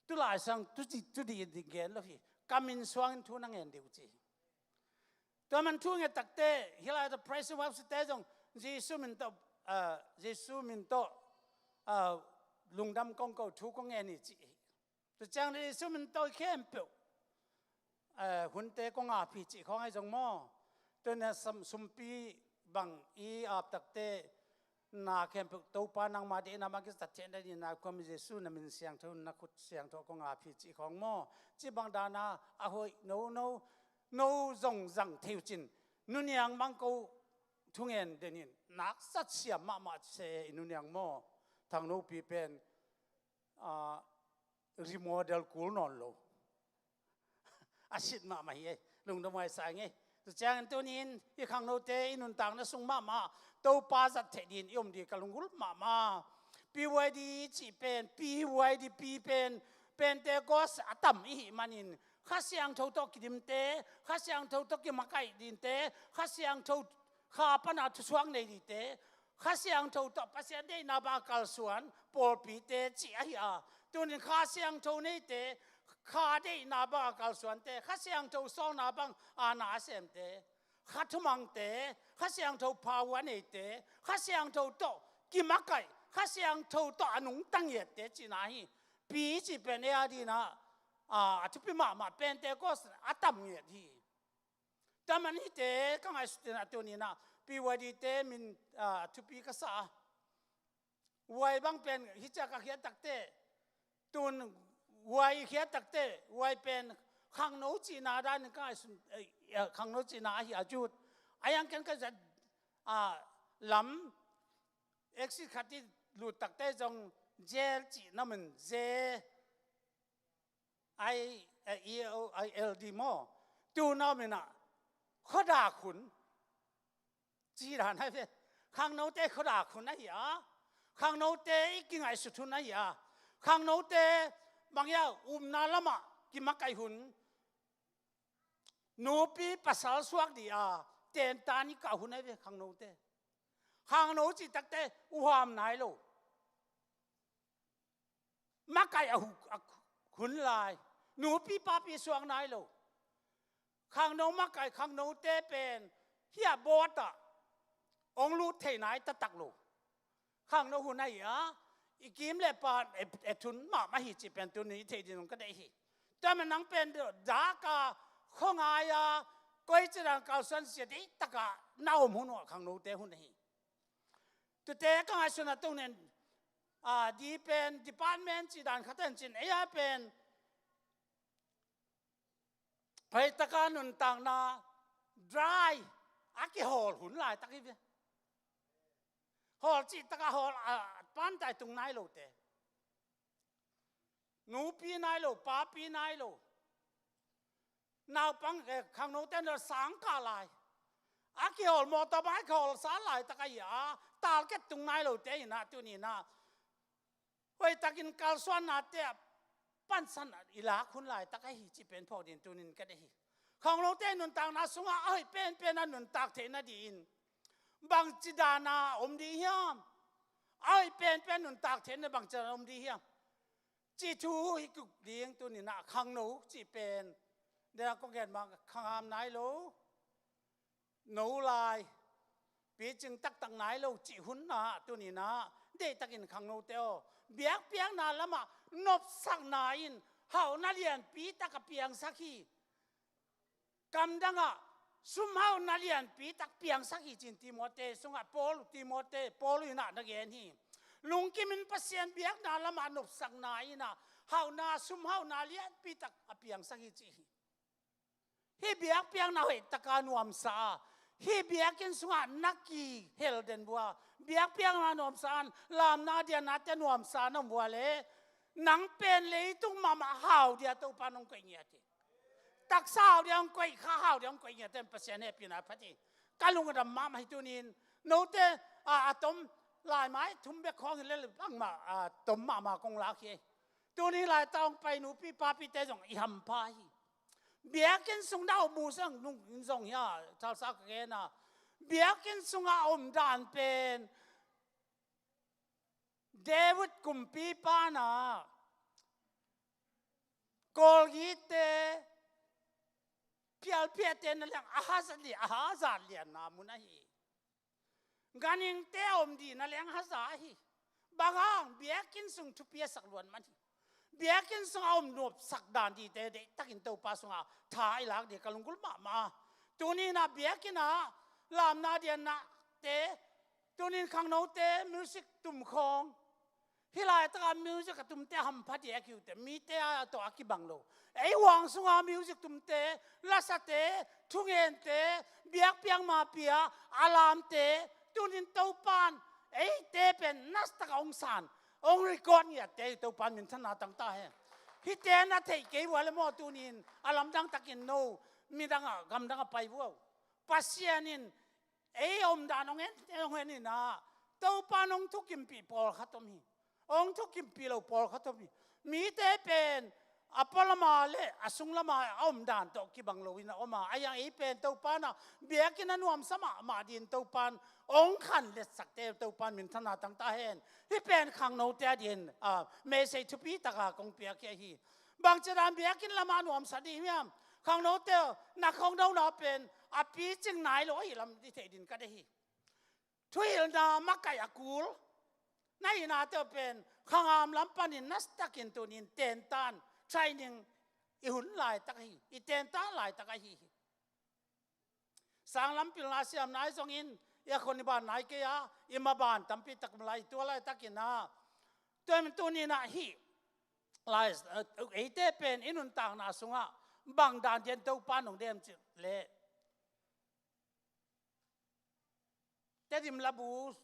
Tulai sang tu ci tu dih in ding gen lo hi. Ka min suangin thu na ngen dih uh ci hi. Tua man thu nget takte hih lai tawh praise and worship te zong Jesu min tawh, ah, Jesu min tawh, ah, lungdam kong ko thu kong ngen hi ci hi. Tua ciang Jesu min tawh khempeuh, eh, hunte kong ap hi cih khawng ahi zong maw? Tua na sam, sumpi bang i ap takte Na khempeuh Topa nangma deihna bang kizat theihna dingin na khuami Jesu na min siangtho, na khut siangtho kong ap hi cih khawng maw? Cih bang dana a hoih no, no, no zong zang thei uh cin, nuniang bang ko thungen denin nakzat siam mahmah se i nuniang maw? Thangnopi pen, ah, remodel kul nawn lo. A sit mahmah hi ei. Lungdam huai sa ing ei. Tua ciangin tunin i khangnote i nuntakna sung mahmah Topa zat theih dingin i om ding ka lunggulh mahmah. P Y D cih pen, P Y D P pen, Pentecost a tam i hih manin Kha Siangtho tawh kidimte, Kha Siangtho tawh kimakaih dingte, Kha Siangtho kha pana thusuak nei dingte, Kha Siangtho tawh Pasian deihna bang a kalsuan pawlpite cih ahi a, tunin Kha Siangtho neite, kha deihna bang a kalsuante, Kha Siangtho sawlna bang a na a semte, kha thumangte, Kha Siangtho power neite, Kha Siangtho tawh kimakaih, Kha Siangtho tawh a nungta ngiatte cihna hi. Pi cih pen ei a dingin ah, a thupi mahmah Pentecost a tam ngiat hi. Tua man hite ka ngaihsut in ah tunin ah P Y D te min, ah, thupi ka sa a. Y bang pen hi ciang ka khiat takte, tun Y i khiat takte, Y pen khangno cihna danin ka ngaihsun, eh, eh, khangno cihna ahi a, Jude. A yang ken ka zat, ah, lam exit khat i lut takte zong jail cihna min, J I, eh, E O I L D maw? Tu na om in ah, khuadak hun. Ci dan ahi ve. Khangnote khuadak hun ahi a. Khangnote i kingaihsut hun ahi a. Khangnote bang hiam, upna lamah kimakaih hun. Nupi pasal suak ding a tentan i kah hun ahi ve khangnote. Khangno cih takte uham nai lo. Makaih a hu-, a hun lai. Nupi papi suak nai lo. Khangno makaih, khangnote pen hih a boat ah hong lut thei nai taktak lo. Khangno hun ahi a, i kim le pan e, e thun mahmah hi cih pen tuni i theih ding zong ka deih hi. Tua man nang pen dak a, khuangai a, koici dan kalsuan sia deihtak a na om hun uh a khangnote hun ahi. Tuate ka ngaihsun a tungin, ah, D pen department cih dan khat in cin, ei a pen hoih taka nuntakna dry a kihawl hun laitak hi ve. Hawl cih taka hawl, ah, pantai tung nai lote. Nupi nai lo, papi nai lo. Naupang, eh, khangnote na sang kah lai. A kihawl mawtaw bang a kihawl sa laitak ahi a, talket tung nai lote in ah tunin ah hoihtakin kalsuannate ah pansan i lak hun laitak ahi cih pen phawk ding tunin ka deih hi. Khangnote nuntakna sungah a hoih penpen a nuntak theihna dingin bangci dana om ding hiam? A hoih penpen nuntak theihna bangci dana om ding hiam? Cih thu hi kik ding tunin ah khangno cih pen. Dena kong gen bang khangam nai lo. No lai. Picing taktak nai lo cih hun ah tunin ah deihtakin khangnote aw, biakpiakna lamah nopsakna in hauhna lianpi tak a piangsak hi. Kamdangah sumhauhna lianpi tak piangsak hi cin Timote sungah Paul, Timote, Paul in ah na gen hi. Lungkimin Pasian biakna lamah nopsakna in ah hauhna, sumhauhna lianpi tak a piangsak hi ci hi. Hih biakpiakna hoih taka nuamsa a, hih biakinn sungah na kihel den vua, biakpiakna nuamsa an, lamna dianate nuamsa na om vua le, nang pen leitung mahmah hau dia Topa nong koih ngiat hi. Taksa hau dia hong koih, kha hau dia hong koih ngiat, ten Pasian hehpihna phat hi. Ka lung a dam mahmah hi tunin, note, a, a tom, laimai thum bek khawng hi lel bangmah, a, tom mahmah kong lak hi. Tuni laitah hong pai nupi papite zong i hampha hi. Biakinn sung na om uh sang nung zong hi a, thalsa ka gen a. Biakinn sungah a om dan pen David kumpipa na, Kawlgite, phialphiate na liang a hazat li, a hazat lianna mun ahi. Ganhingte a om dihna leng haza ahi. Bang hang, biakinn sung thupi a sak luat man hi. Biakinn sungah a om nopsak dan dihte deihtakin Topa sungah tha i lak dih ka lunggulh mahmah. Tuni-in ah biakinn ah lamna diannate Tunin khangnote music tum khawng, hih laitakah music a tumte hampha ding a kiute, mite a tawh a kibang lo. Ei huang sunga music tumte, lasate, thungente, biakpiak mapia, a lamte, tunin Topan eite pen nasataka hong san, hong record ngiatte hi. Topan minthanna tang ta hen. Hihte na theih kei uh a le maw, tunin a lamdang takin no midang a gamdang a pai uh a, Pasian in ei a omdan hong en, hong en in ah, Topan hong thukimpih pawlkhat om hi. Hong thukimpih lo pawlkhat om hi. Mite pen a pualama le a sunglama a omdan tawh kibang loin a om a, a hiang ei pen Topan a biakinn a nuamsa mahmah dingin Topan hong khanletsakte Topan minthanna tang ta hen. Hih pen khangnote a dingin, ah, message thupi taka kong piak hi ahi. Bangci dan biakinn lama nuamsa ding hiam? Khangnote na khongnona pen a picing nai lo ahi lam i theih ding ka deih hi. Thuhilhna makaih a kul na hihnate uh pen khangam lam panin nasatakin tunin tentan, training i hun laitak ahi, i tentan laitak ahi hi. Sanglam pilna siam nai zongin i a khon i ban nai kei a, i maban tampi tak om lai, tua laitakin ah, tua tunin ah hih lai, eite pen i nuntakna sungah bang dan dingin Topa nong dem cih leh, Tedim labu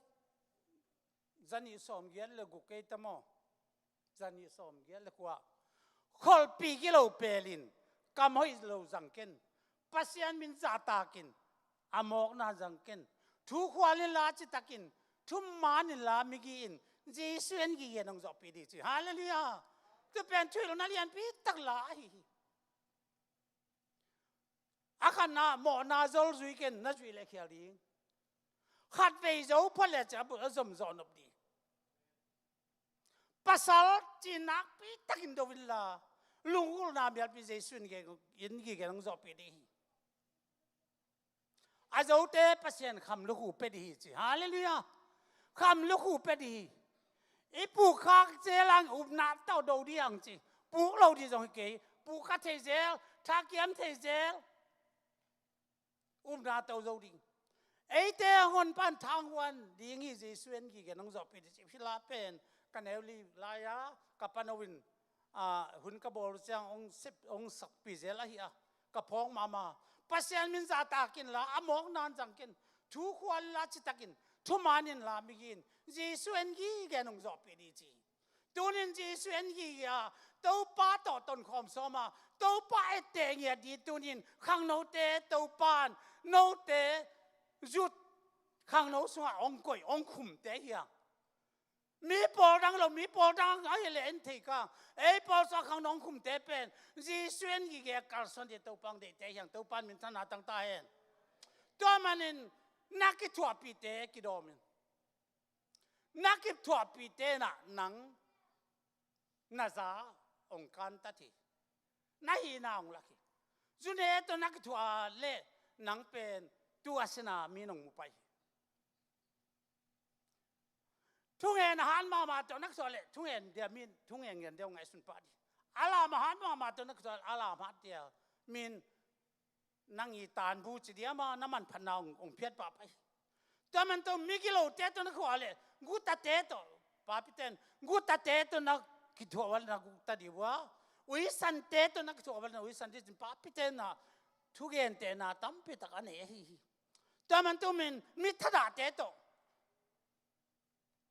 zanih sawmgiat le guk kei ta maw? Zanih sawmgiat le kua. Kholhpih gilo pelin, kam hoih lo zang ken, Pasian min zahtakin, a mawkna zang ken, thu khual inla citakin, thuman inla migi in, Jesu en gige nong zawhpih ding ci. Halleluiah. Tu pen thuhilhna lianpi tak la ahi hi. A khatna, mawhna zol zui ken, na zuih leh khial ding. Khatvei zo phot leh ci a bu a zom zawh nop ding. Pasal ci nakpi takin do inla, lunggulhna mialpi Jesu in ge, in gige nong zawhpih ding hi. A zote Pasian kham lukhu pia ding hi ci. Halleluiah. Kham lukhu pia ding hi. I pukkhak zel ang upna tawh do ding ang ci. Puk lo ding zong hi kei. Pukkhak thei zel, thakiam thei zel. Upna tawh zo ding. Eite hong pan thanghuan ding hi Jesu en gige nong zawhpih ding ci. Hih la pen ka neu li lai-a ka pano in, ah, hun ka bawl ciang hong sep, hong sakpih zel ahi a, ka phawk mahmah. Pasian min zahtakin la, a mawkna zang ken, thu khual inla citakin, thuman inla migi in, Jesu en gige nong zawhpih ding ci. Tunin Jesu en gige a, Topa tawh tonkhawm sawm a, Topa etteh ngiat ding tunin khangnote Topan note zut khangno sungah hong koih, hong khumte hi a. Mi pawl dang lo, mi pawl dang ahih leh en thei kang. Ei pawl sungah khangno hong khumte pen Jesu en gige a kalsuan ding Topa hong deihte hi a, Topan minthanna tang ta hen. Tua manin na kithuahpihte kidawm in. Na kithuahpihte in ah nang na za hong kantat hi. Na hihna hong lak hi. Zune tawh na kithuah leh nang pen tu a sina mi nong mu pai hi. Thungen a hat mahmah tawh na kithuah leh thungen dia mi in thungen ngen dia hong ngaihsun pah ding. A lam a hat mahmah tawh na kithuah leh a lam hat dia mi in nang i tanbu ci diam a na manphatna hong, hong phiat pah pai. Tua man tawh migilote tawh na kithuah leh gutate tawh, papite in gutate tawh na kithuah leh na guta ding uh a, uisante tawh na kithuah leh na uisante ding, papite in ah thugentehna tampi tak a nei ahi hi. Tua man tawh mi in mi thadahte tawh,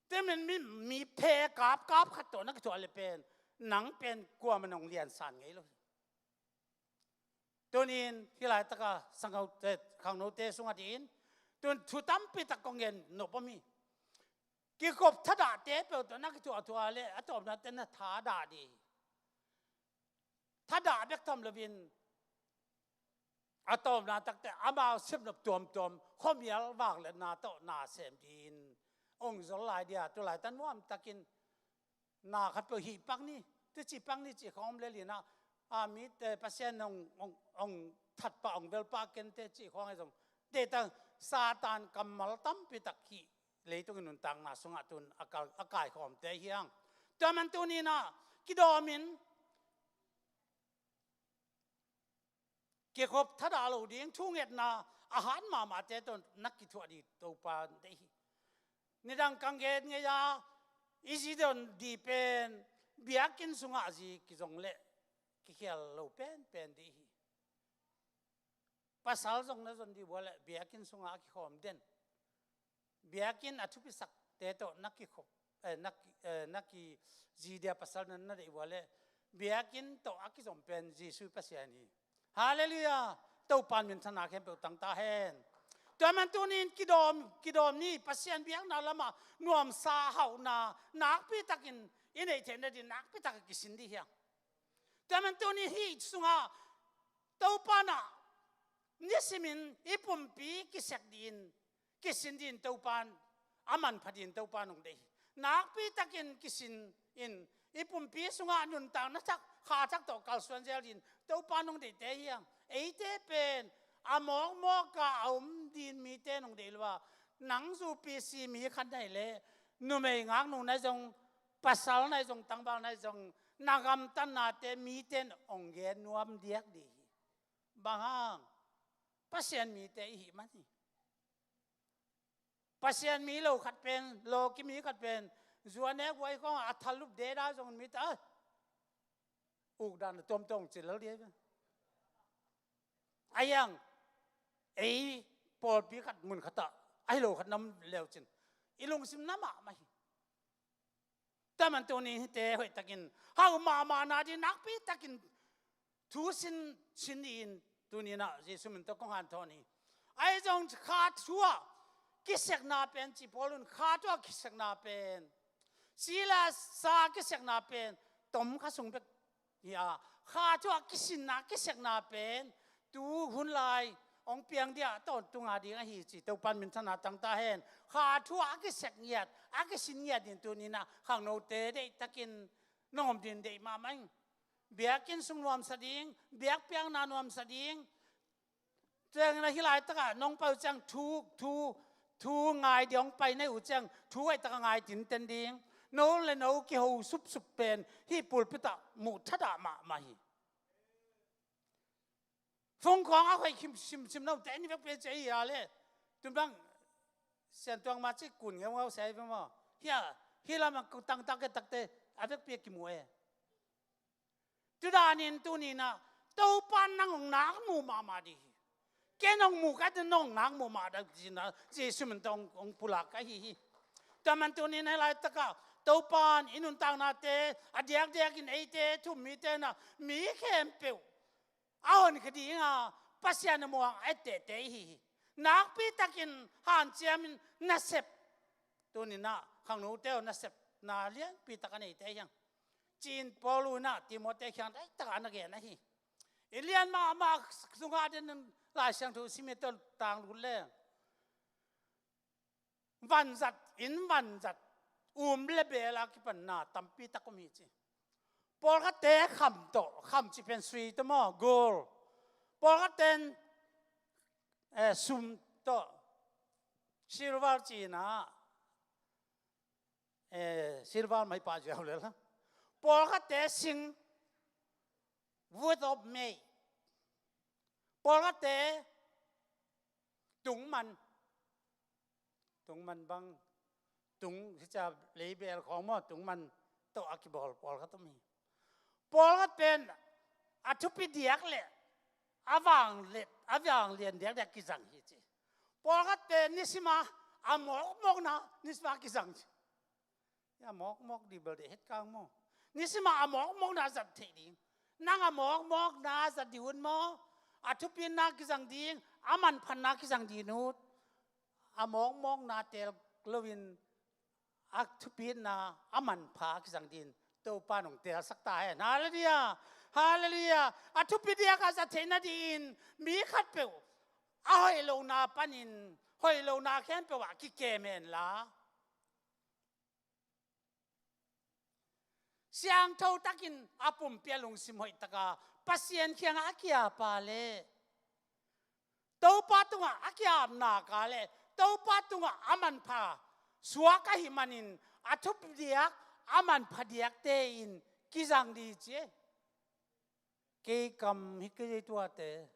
tua mi in mi, mi phe kapkap khat tawh na kithuah leh pen nang pen kuamah in hong liansan ngei lo hi. Tunin hih laitaka sangnote, khangnote sungah dingin tun thu tampi tak kong gen nop om hi. Kikhop thadahte peuh tawh na kithuahthuah leh a tawpnate na thadah ding hi. Thadah bek tham loin a tawpna takte amau sepnop tuamtuam, khuamial vangliatna tawh na sem dingin hong zol lai dia, tu laitak nuamtakin na khat peuh hih pak ni, tu ci pak ni ci khawng om lel in ah, a mite Pasian hong, hong, hong that pah, hong vel pah kente ci khawng ahi zong, deihtak Satan kammal tampi tak hih leitung i nuntakna sungah tun a kal, a kaikhawmte hi hang. Tua man tuni in ah kidawm in, kikhop thadah lo ding, thungetna a hat mahmahte tawh na kithuah ding Topa deih hi. Nidang kang gen ngei a, i zi zon dih pen biakinn sungah zi kizong leh kikhial lo penpen dih hi. Pasal zong na zon dih uh a leh biakinn sungah a kikhawm den. Biakinn a thupisakte tawh na kikhop, eh, na ki, eh, na ki zi dia pasal na, na deih uh a leh biakinn tawh a kizom pen Jesuh Pasian hi. Halleluiah. Topa'n minthanna khempeuh tang ta hen. Tua man tuni-in kidawm, kidawm ni, Pasian biakna lamah nuamsa hauhna nakpi takin i neih theihna ding nakpi takin kisin dih hi hang. Tua man tuni hih sungah Topa'n ah nisimin i pumpi kisek dih in, kisin dih in Topa'n, a manpha dih in Topa'n hong deih hi. Nakpi takin kisin in, i pumpi sungah nuntakna thak, kha thak tawh kalsuan zel dih in Topa'n hong deihte hi hang. Eite pen a mawkmawk a, a um ding mite in hong deih lo a, nang zu P C mi khat na hih leh, numei ngaknu na hih zong, pasal na hih zong, tangval na hih zong, na gamtatnate mite in hong gen nuam diak dih hi. Bang hang? Pasian mite i hih man hi. Pasian mi lo khat pen, lawki mi khat pen, zu a nek uh a, i kong a thalup deda zong mite, ah, uk dan a tuamtuam hong ci lel dih hi ve. Ahi hang, ei pawlpi khat mun khat ah, ahi lo khat na om leucin, i lungsim na mahmah hi. Tua man tuni hihte hoih takin, hau mahmahna ding nakpi takin thu sin, sin dih in, tuni-in ah Jesuh min tawh kong hanthawn hi. Ahi zong kha thu ah kisekna pen, ci Paul un, kha thu ah kisekna pen, si le sa kisekna pen tom kha sung bek hi a, kha thu ah kisinna, kisekna pen tu hun lai hong piang ding a tawntung a ding ahi ci Topa'n minthanna tang ta hen. Kha thu ah a kisek ngiat, a kisin ngiat ding tuni-in ah khangnote deih takin nong om ding deih mahmah ing. Biakinn sung nuamsa ding, biakpiakna nuamsa ding. Ciangin ah hih laitakah nong pai uh ciang thu, thu, thu ngai ding hong pai na hih uh ciang thu hoih takin ngai tinten ding. No le no kiho supsup pen hih pulpit ah muh thadah mahmah hi. Phone khawng a hoih khim, sim, sim no te ni vek pen ci a hi a leh. Tun bang Siantuang ma ci kun ngeungau sia hi ve maw. Hih a, hih lamah tangtak ke takte a vekpi a kimu e. Tua danin tuni-in ah Topa'n nang hong nak mu mahmah dih hi. Ken hong mu ka, tua nong nak mu mahmah dih ci-in ah Jesuh min tawh hong, hong pulak ka hi hi. Tua man tuni-in ah hih laitakah Topa'n i nuntaknate a diakdiakin eite thu-um mite in ah mi khempeuh a honkhia ding a Pasian a muang a ettehte i hi hi. Nakpi takin hanciamin nasep, tuni-in ah khangnote aw, nasepna lianpi tak a neite hi hang, ci-in Paul in ah Timoti kiang daitak a na gen ahi. I lian mahmah sungah den Lai Siangtho sim hi, tua tang lut leng vanzat, inn vanzat, um le bel a kipanna tampi tak om hi ci. Pawlkhatte kham tawh, kham cih pen sui tawh maw, gold. Pawlkhatte in, eh, sum tawh, silver ci-in ah, eh, silver mah hi pah ziau lel a. Pawlkhatte sing, wood of mate. Pawlkhatte tungman, tungman bang, tung, hi cia leibel khawng maw, tungman tawh a kibawl pawlkhat om hi. Pawlkhat pen a thupi diak le a vanglian, a vanglian diakdiak kizang hi ci. Pawlkhat pen nisim a a mawkmawkna nisim a kizang ci. A mawkmawk dih bel deih het kang maw. Nisim a a mawkmawkna zat theih ding. Nang a mawkmawkna zat dih ut maw. A thupina kizang ding, a manphatna kizang ding ut. A mawkmawkna teel loin a thupina, a manpha kizang ding Topa'n hong teelsak ta hen. Halleluiah. Halleluiah. A thupi diak a zat theih nadingin mi khatpeuh a hoih lohna panin hoih lohna khempeuh ah kikem hen la, siangtho takin a pumpi a lungsim hoih taka Pasian kiangah a ki-ap a leh, Topa tungah a ki-ap nak a leh, Topa tungah a manpha suak ahih manin a thupi diak, a manpha diakte in kizang ding ci. Kei kam hi kei tuate,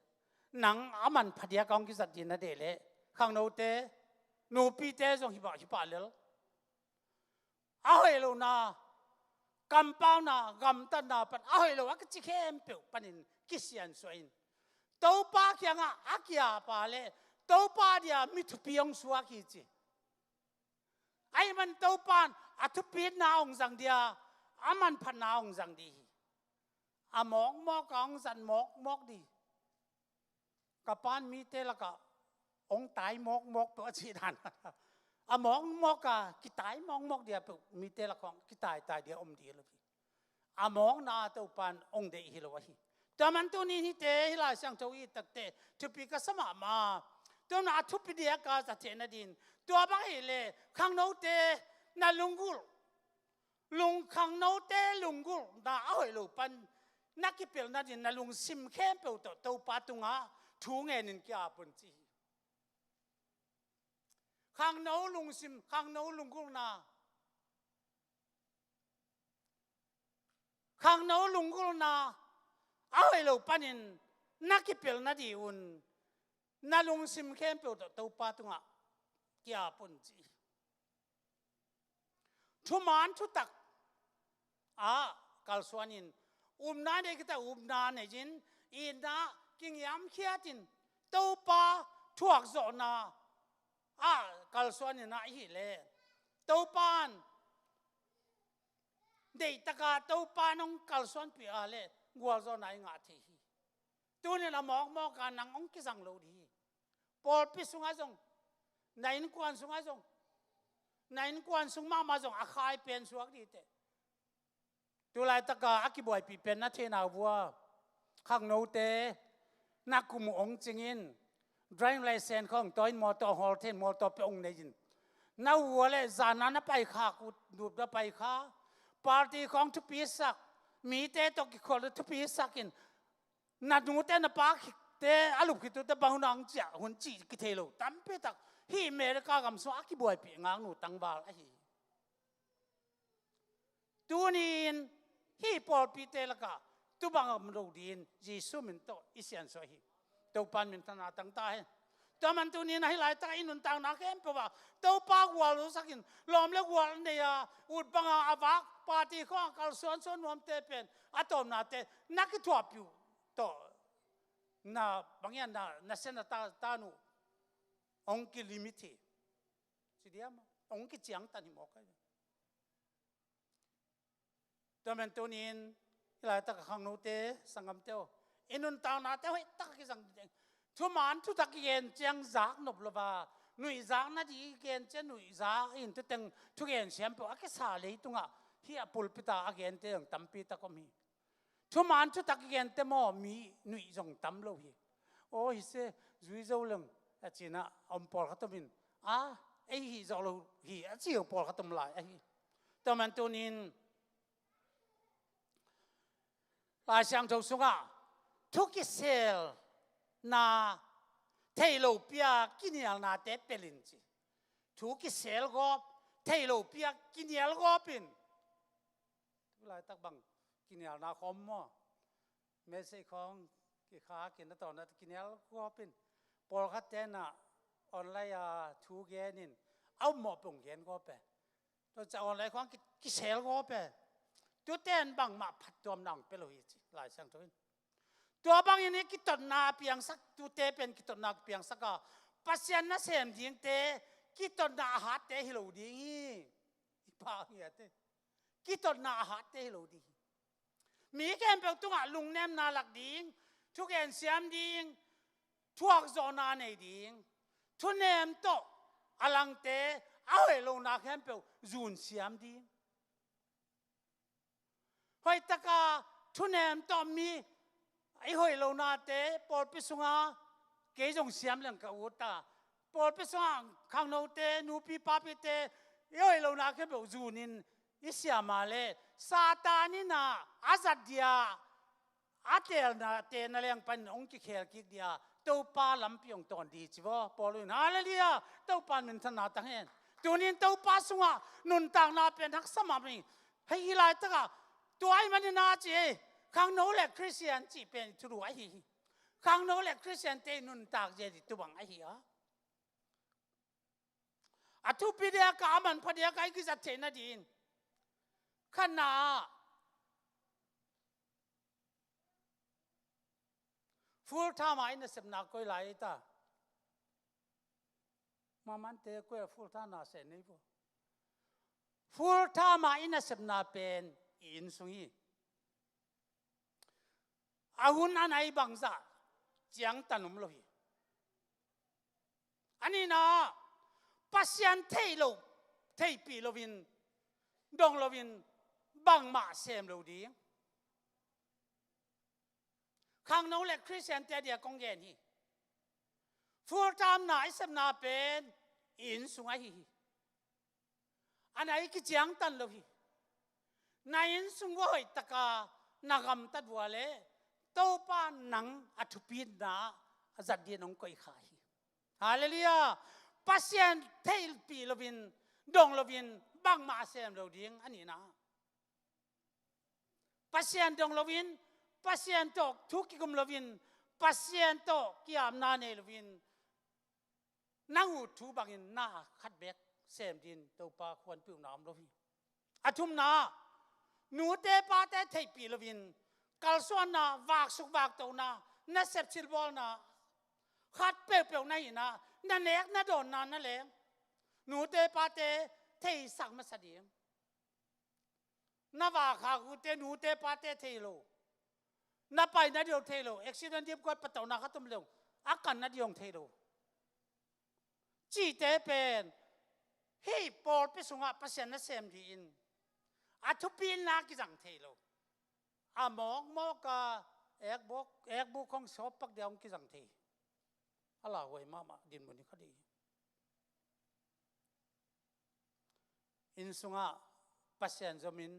nang a manpha diak a hong kizat ding na deih leh, khangnote, nupite zong hi pah, hi pah lel. a hoih lohna, kampauna, gamtatna pan a hoih lo a kici khempeuh panin kisiansuah in, Topa kiangah a kiapa le Topa dia mi thupi hong suak hi ci. Ahih man Topan a thupitna hong zang dia, a manphatna hong zang dih hi. A mawkmawk a hong zat mawkmawk dih. Ka pan mite lakah hong tai mawkmawk peuh a cih dan a mawkmawk a kitai mawkmawk dia peuh mite lakah hong kitaitai dia om dih lo hi. A mawkna Topan hong deih hi lo ahi. Tua man tunin hihte hih Lai Siangtho i takte thupi ka sa mahmah. Tua na a thupi dia ka za theihna din, tua bang hileh khangnote na lunggulh, lung khangnote lunggulhna a hoih lo pan na kipelh nadin na lungsim khempeuh tawh Topa tungah thu ngenin ki-ap un ci hi. Khangno lungsim, khangno lunggulhna, khangno lunggulhna a hoih lo panin na kipelh nadih un na lungsim khempeuh tawh Topa tungah ki-ap un ci hi. Thuman thutak ah kalsuanin, upna nei kita upna nei-in, itna kingiamkhiatin Topa thuakzawhna ah kalsuanin ahih leh Topan deihtaka Topa nong kalsuanpih a leh gualzawhna i ngah thei hi. Tunin a mawkmawka nang hong kizang lo dih hi. Pawlpi sungah zong, na innkuan sungah zong, na innkuan sung mahmah zong a khai pen suak dih teh. Tulaitaka a kibuaipih pen na theihna vua khangnote na kum uh hong cingin, driving license khawng tawh in mawtaw hawl theih, mawtaw peuh hong nei-in, na ua le zana na paikhak uh nup na paikha, party khawng thupisak, mite tawh kikholh thupisakin, na nute na pa khite a lup khit uh teh bang hun a hong ciah hun cih kithei lo tampitak hih America gam sungah a kibuaipih ngaknu tangval ahi. Tunin hih pawlpite lakah tubang om lo dingin Jesu min tawh i siansuah hi. Topan minthanna tang ta hen. Tua man tunin ahi laitak i nuntakna khempeuh ah Topa gualzosakin, lawm le gual nei-a ut banga a vak party khawng a kalsuansuan nuamte pen a tawpnate na kithuahpih uh tawh na bang hiam, na, na sen a ta, ta nuh hong kilimit hi. Ci diam, hong kiciangtan hi mawk ahi. Tua man tunin hih laitak a khangnote, sanggamte aw, i nuntaknate hoihtak a kizang ding. Thuman thutak kigen ciang zak nop lo a, nuihzak nading kigen ciang nuihzak in tuteng thugen siam peuh a kisa leitungah hih a pulpit a a gente zong tampi tak om hi. Thuman thutak kigente maw, mi nuih zong tam lo hi. Aw, hi se, zui zo leng a cinah a om pawlkhat om in, a, ei hih zawh lo hi a ci uh pawlkhat om lai ahi. Tua man tunin Lai Siangtho sungah thu kiselna, thei lopi a kinialnate pelh in ci. Thu kisel gawp, thei lopi a kinial gawp in. Tu laitak bang kinialna khawm maw? Message khawng kikha kin a tawna kinial gawp in. Pawlkhat tenah online a thu gen in a um mawh pung gen gawp e. Tua ciang online khawng ki, kisel gawp e. Tuten bangmah phattuamna hong pia lo hi ci Lai Siangtho in. Tua bangin i kitotna piangsak, tute pen kitotna piangsak a, Pasian nasem dingte kitotna a hatte hi lo ding hi. I pha ngiate. Kitotna a hatte hi lo ding hi. Mi khempeuh tungah lungnemna lak ding, thugen siam ding, thuakzawhna nei ding, thunem tawh a langte a hoih lohna khempeuh zun siam ding. Hoihtaka thunem tawh mi i hoih lohnate pawlpi sunga kei zong siam leng ka ut a, pawlpi sunga khangnote, nupi papite i hoih lohna khempeuh zunin i siam a leh Satan in a, a zat dia a teelna, teelna leng panin hong kikhel kik dia Topa lampi hong tawn dih ci vaw. Paul in, Halleluiah, Topa in minthanna tang hen. Tunin Topa sungah nuntakna pen haksa mahmah hi. Hei, hih laitakah tua ahih manin a ci ei, khangno le Khristian cih pen i thulu ahi hi. Khangno le Khristiante i nuntak zel i tubang ahi a. A thupi diaka, a manpha diaka i kizat theih nadingin Khatna ah, full time ah i nasepna koi lai ei ta? Mamante koi ah full time na se nei vo. Full time ah i nasepna pen i inn sung hi. A hun a nai bangzah ciangtan om lo hi. A nihna, Pasian thei lo, theihpih loin, dong loin, bangmah sem lo ding. Khangno le Khristiante a dia kong gen hi. Full time na i sepna pen i inn sung ahi hi. A nai kiciangtan lo hi. Na inn sung va hoih taka na gamtat vua leh Topa nang a thupina a zat dingin hong koih kha hi. Halleluiah. Pasian theihpih loin, dong loin, bangmah a sem lo ding a nihna. Pasian dong loin, Pasian tawh thu kikum loin, Pasian tawh ki-apna nei loin, na ut thu bangin na khat beek sem dingin Topa khuanpihna om lo hi. A thumna, nute pate theihpih loin, kalsuanna, vaksuk vaktohna, nasep silbawlna, khat peuhpeuh na hihna, na nek na dawnna na leng, nute pate theisak masa ding. Na vakhak ute, nute pate thei lo. Na paina ding thei lo. Accident dipkuat patauhna khat om lo. A kanna ding thei lo. Cihte pen hih pawlpi sungah Pasian nasem dingin a thupina kizang thei lo. A mawkmawk a ekbuk, ekbuk hong sawppak dia hong kizang thei. A lauhuai mahmah dinmun hi kha dih hi. Inn sungah Pasian zomin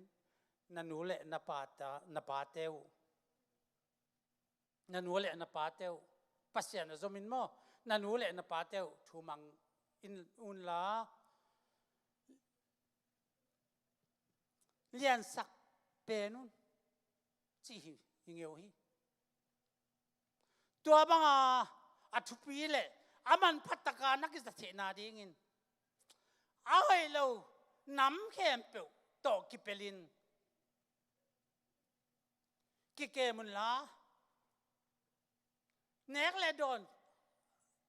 na nu le na pata, na pate uh, na nu le na pate uh, Pasian a zomin maw, na nu le na pate uh thumang in unla, liansak pen un, cih hi, hi ngeu hi. Tua banga a thupi le a manpha taka na kiza theihna dingin a hoih lo nam khempeuh tawh kipelin kikem unla, nek le dawn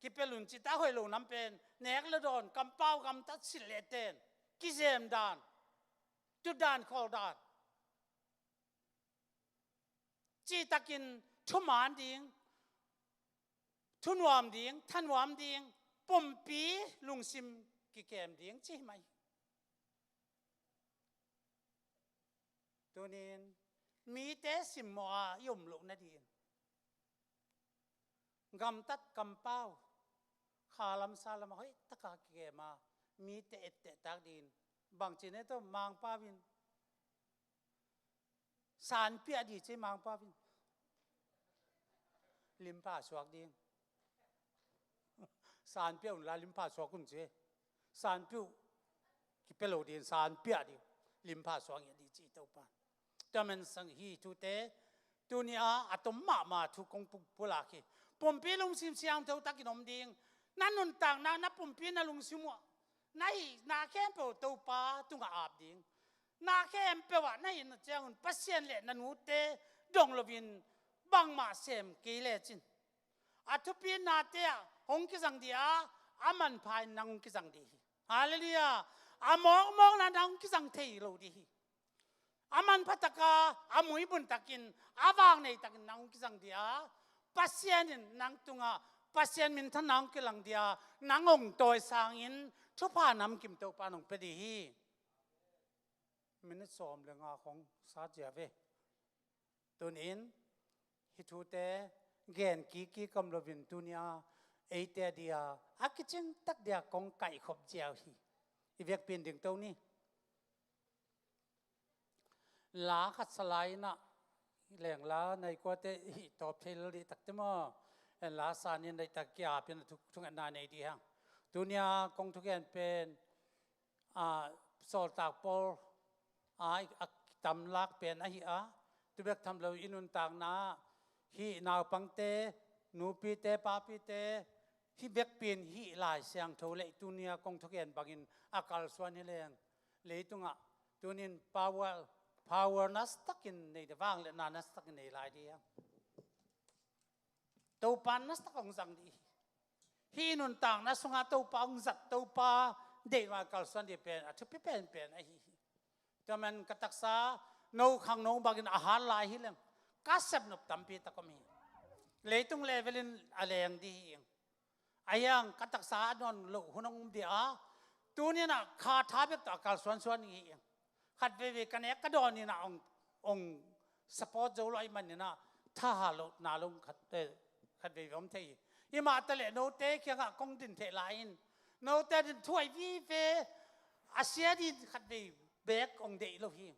kipel un cita, a hoih lo nam pen nek le dawn, kampau gamtat, silh le ten, kizem dan, tutdan khawldan, citakin thuman ding, thunuam ding, thanuam ding, pumpi lungsim kikem ding ci hi mai. Tunin mite simmawh a i om loh nadingin gamtat kampau, khalam salam a hoih taka kikem a mite etteh tak dingin bangci ne tawh Mangpau in sanpiah di ci, Mangpau in limpha suak ding. Sanpiah unla limpha suak un ci. Sanpiah uh kipia lo ding, sanpiah di, limpha suak ngiat di ci Topan. Tua man sang hi thute tuni a a tom mahmah thu kong pulak hi. Pumpi lungsim siangtho takin om ding. Na nuntakna, na pumpi, na lungsim uh, na hihna khempeuh Topa tungah ap ding. Na khempeuh ah na hihna ciangun Pasian le na nute dong loin bangmah sem kei lecin a thupinate ah hong kizang dih a, a manpha in nang hong kizang dih hi. Halleluiah. A mawkmawkna nang hong kizang thei lo dih hi. A manpha taka, a muibun takin, a vak nei takin nang hong kizang dih a, Pasian in nang tungah Pasian minthanna hong kilang dih a, nang hong tawi sangin thupha namkim Topa nong pia dih hi. Minute sawm le nga khong sa cia ve. Tunin hih thute gen kiki kam loin tuni a eite a dia a kicing tak dia kong kaihkhop ziau hi. I vekpi in dingto ni. La khat sa lai-in ah, lengla naikuate hih tawp thei lel dih takte maw? En la sanin dai tak kia pin thuk thuk na nei dih hang. Tuni a kong thugen pen a, sawltak pawl a, a kitam lak pen ahi a, tu bek tham lo i nuntakna ah hih naupangte, nupite, papite, hih vekpi in hih Lai Siangtho le tuni a kong thugen bangin a kalsuan hi leng, leitungah tunin power Power nasatakin nei ding, vangliatna nasatakin nei lai ding. Topa nasatak hong zang ding hi. Hih nuntakna sungah Topa hong zat, Topa deihna kalsuan ding pen a thupi penpen ahi hi. Tua man ka taksa no khangno bangin a hat lai hi leng ka sepnop tampi tak om hi. Leitung level in a leng ding hi. A hiang ka taksa a dawn loh hun hong um ding a, tuni-in ah kha tha bek tawh a kalsuansuan hi. Khat veivei ka nek ka dawn in ah hong, hong support zo lo ahih manin ah thahat lohna lo khat, eh, khat veivei om thei hi. Himah taleh note kiangah kong din theih lai in, note din thuai vive, a sia ding khat vei bek hong deih lo hi.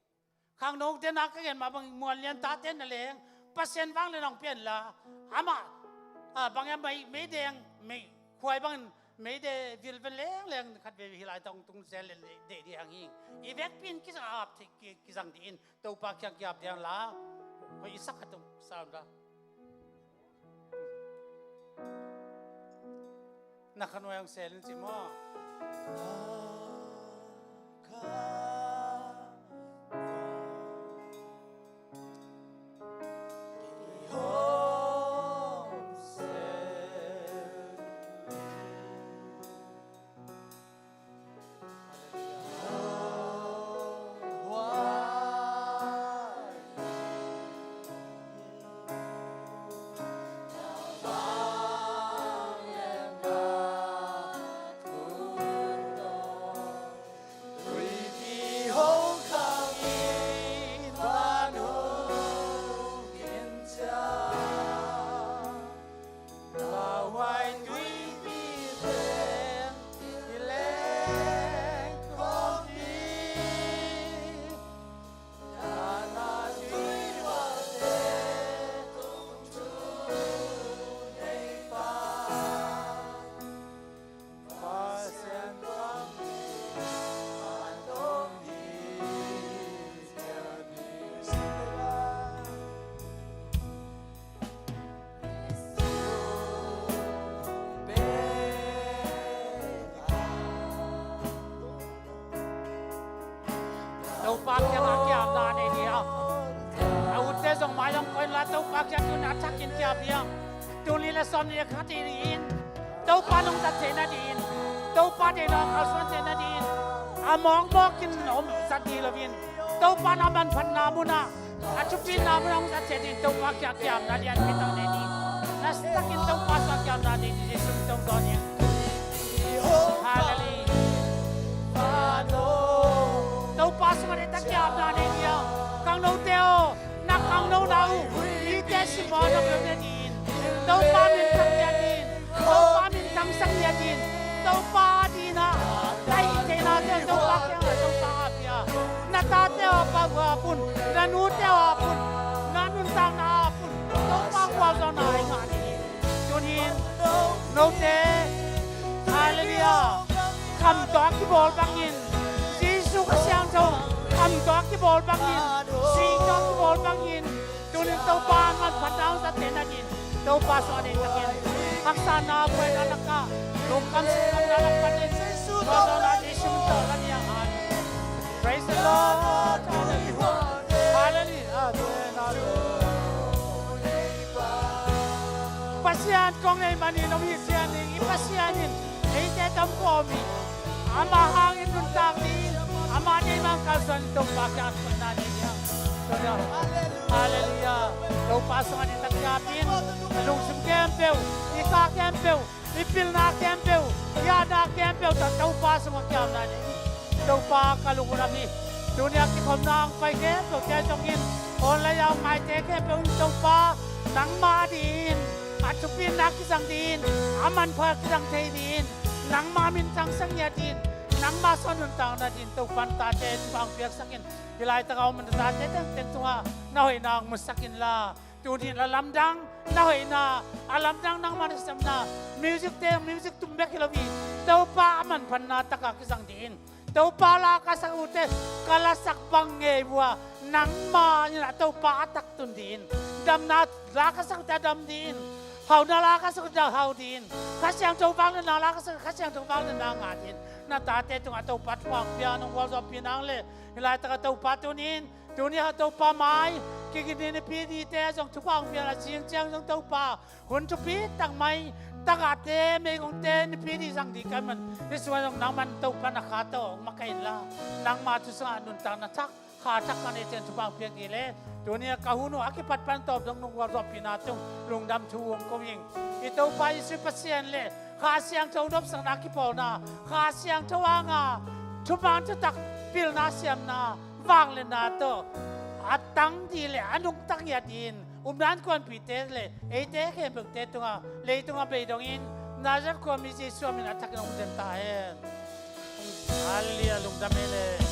Khangnote na ka gen mah bang muanlian tate na leng Pasian vangliatna hong pia inla, amah, ah, bang hiam, mei, meideng, mei, khuai bangin meideng vilvel lengleng khat vei hi lai tawh hong tung zel leh deih ding hi hang hi. I vekpi in kizang ap thei, ki, kizang ding in Topa kiang ki-ap ding hi hang la. Hoih i sak khat tung sa un la. Na kha nuai hong sel in ci maw? Topa kiangah ki-apna nei ding a, a utte zong mai lam koih inla Topa kiang tuni a thakin ki-ap ding. Tul nih le sawmnih le khat hi ding in, Topa nong zat theih nading in, Topa deihna kalsuan theih nading in, a mawkmawk in om zat ding lo in, Topa na manphatna munah, a thupina munah hong zat theih ding Topa kiang ki-apna ding a, hih tawh nei ding. Nasatakin Topa sungah ki-apna nei ding Jesuh min tawh hong dawn hi. Halleluiah. Topa sungah deihtak ki-apna nei ding a, khangnote aw, na khangnona uh mite simmawh a nop lo nading in, Topa minthang ngiat in, Topa minthang sak ngiat in, Topa ding a, na hih theihnate Topa kiangah Topa ap in, na tate aw, pa uh ap un, na nute aw ap un, na nuntakna ap un, Topa gualzawhna i ngah ni. Tuni in note, halleluiah, kham tawh a kibawl bangin, Jesuh Kha Siangtho kham tawh a kibawl bangin, sih tawh a kibawl bangin, tuni in Topa manphatna hong zat theih nading in Topa sungah deihtakin haksatna, buaina lakah, lungkam sinkamna lakah, Jesuh tawh Jesuh min tawh la ni a. Praise the Lord. Hallelujah. Hallelujah. Amen. Hallelujah. Pasian kong nei manin om hi ciangin, i Pasian in eite dam khawm hi. Amah hangin nuntak ding, amah deih mah kalsuan Topa kiang a koihna nei ding a. Halleluiah. Topa sungah deihtak ki-ap in, i lungsim khempeuh, i kha khempeuh, i pilna khempeuh, i atna khempeuh tawh Topa sungah ki-apna nei. Topa, ka lung uh na hi. Tuni a kikhopna hong pai khempeuhte zongin, online a hong ngaite khempeuh in Topa, nangmah dingin a thupina kizang dingin, a manpha kizang thei dingin, nangmah minthang sak ngiat dingin, nangmah sungah nuntak nadingin Topa, na tate in thupha hong piaksak in. Hih laitak a om na tate tengteng tungah na hoihna hong musak inla, tuni in a lamdang na hoihna, a lamdang nangmah na sepna, music te, music tum bek hi lo hi, Topa a manphatna takah kizang dingin, Topa la ka sak uhte ka lasak bang ngei uh a, nangmah in a Topa a tak tun dingin, damna la ka sak uhte a dam dingin, hauhna la ka sak uhte a hau dingin, Kha Siangtho vangliatna la ka sak, Kha Siangtho vangliatna ngah dingin, na tate tungah Topa thupha hong pia, nong gualzawhpih nang leh, hih laitak a Topa tuni in Tuni a Topa mai, kigin ni nipi dite zong thupha hong pia a, zing ciang zong Topa hun thupi tak mai, tagahte, meigongte nipi di zang dih ka hih man, hih sungah zong nangman Topa na kha tawh hong makaih inla, nangma thu sungah nuntakna thak, kha thak ka neih ciang thupha hong piak dih leh, tuni a ka hun uh a kipat pan tawp dong nong gualzawhpihna tung lungdam thu hong ko ing. I Topa Jesuh Pasian le Kha Siangtho nopsakna kipawlna, Kha Siangtho hanga thuman thutak pilna siamna, vangliatna tawh a tang dih le a nungta ngiat in, upna innkuanpihte le eite khempeuhte tungah, leitungah bei dongin, Nazareth khuami Jesuh min a thakin hong den ta hen. Halleluiah, lungdam ei le.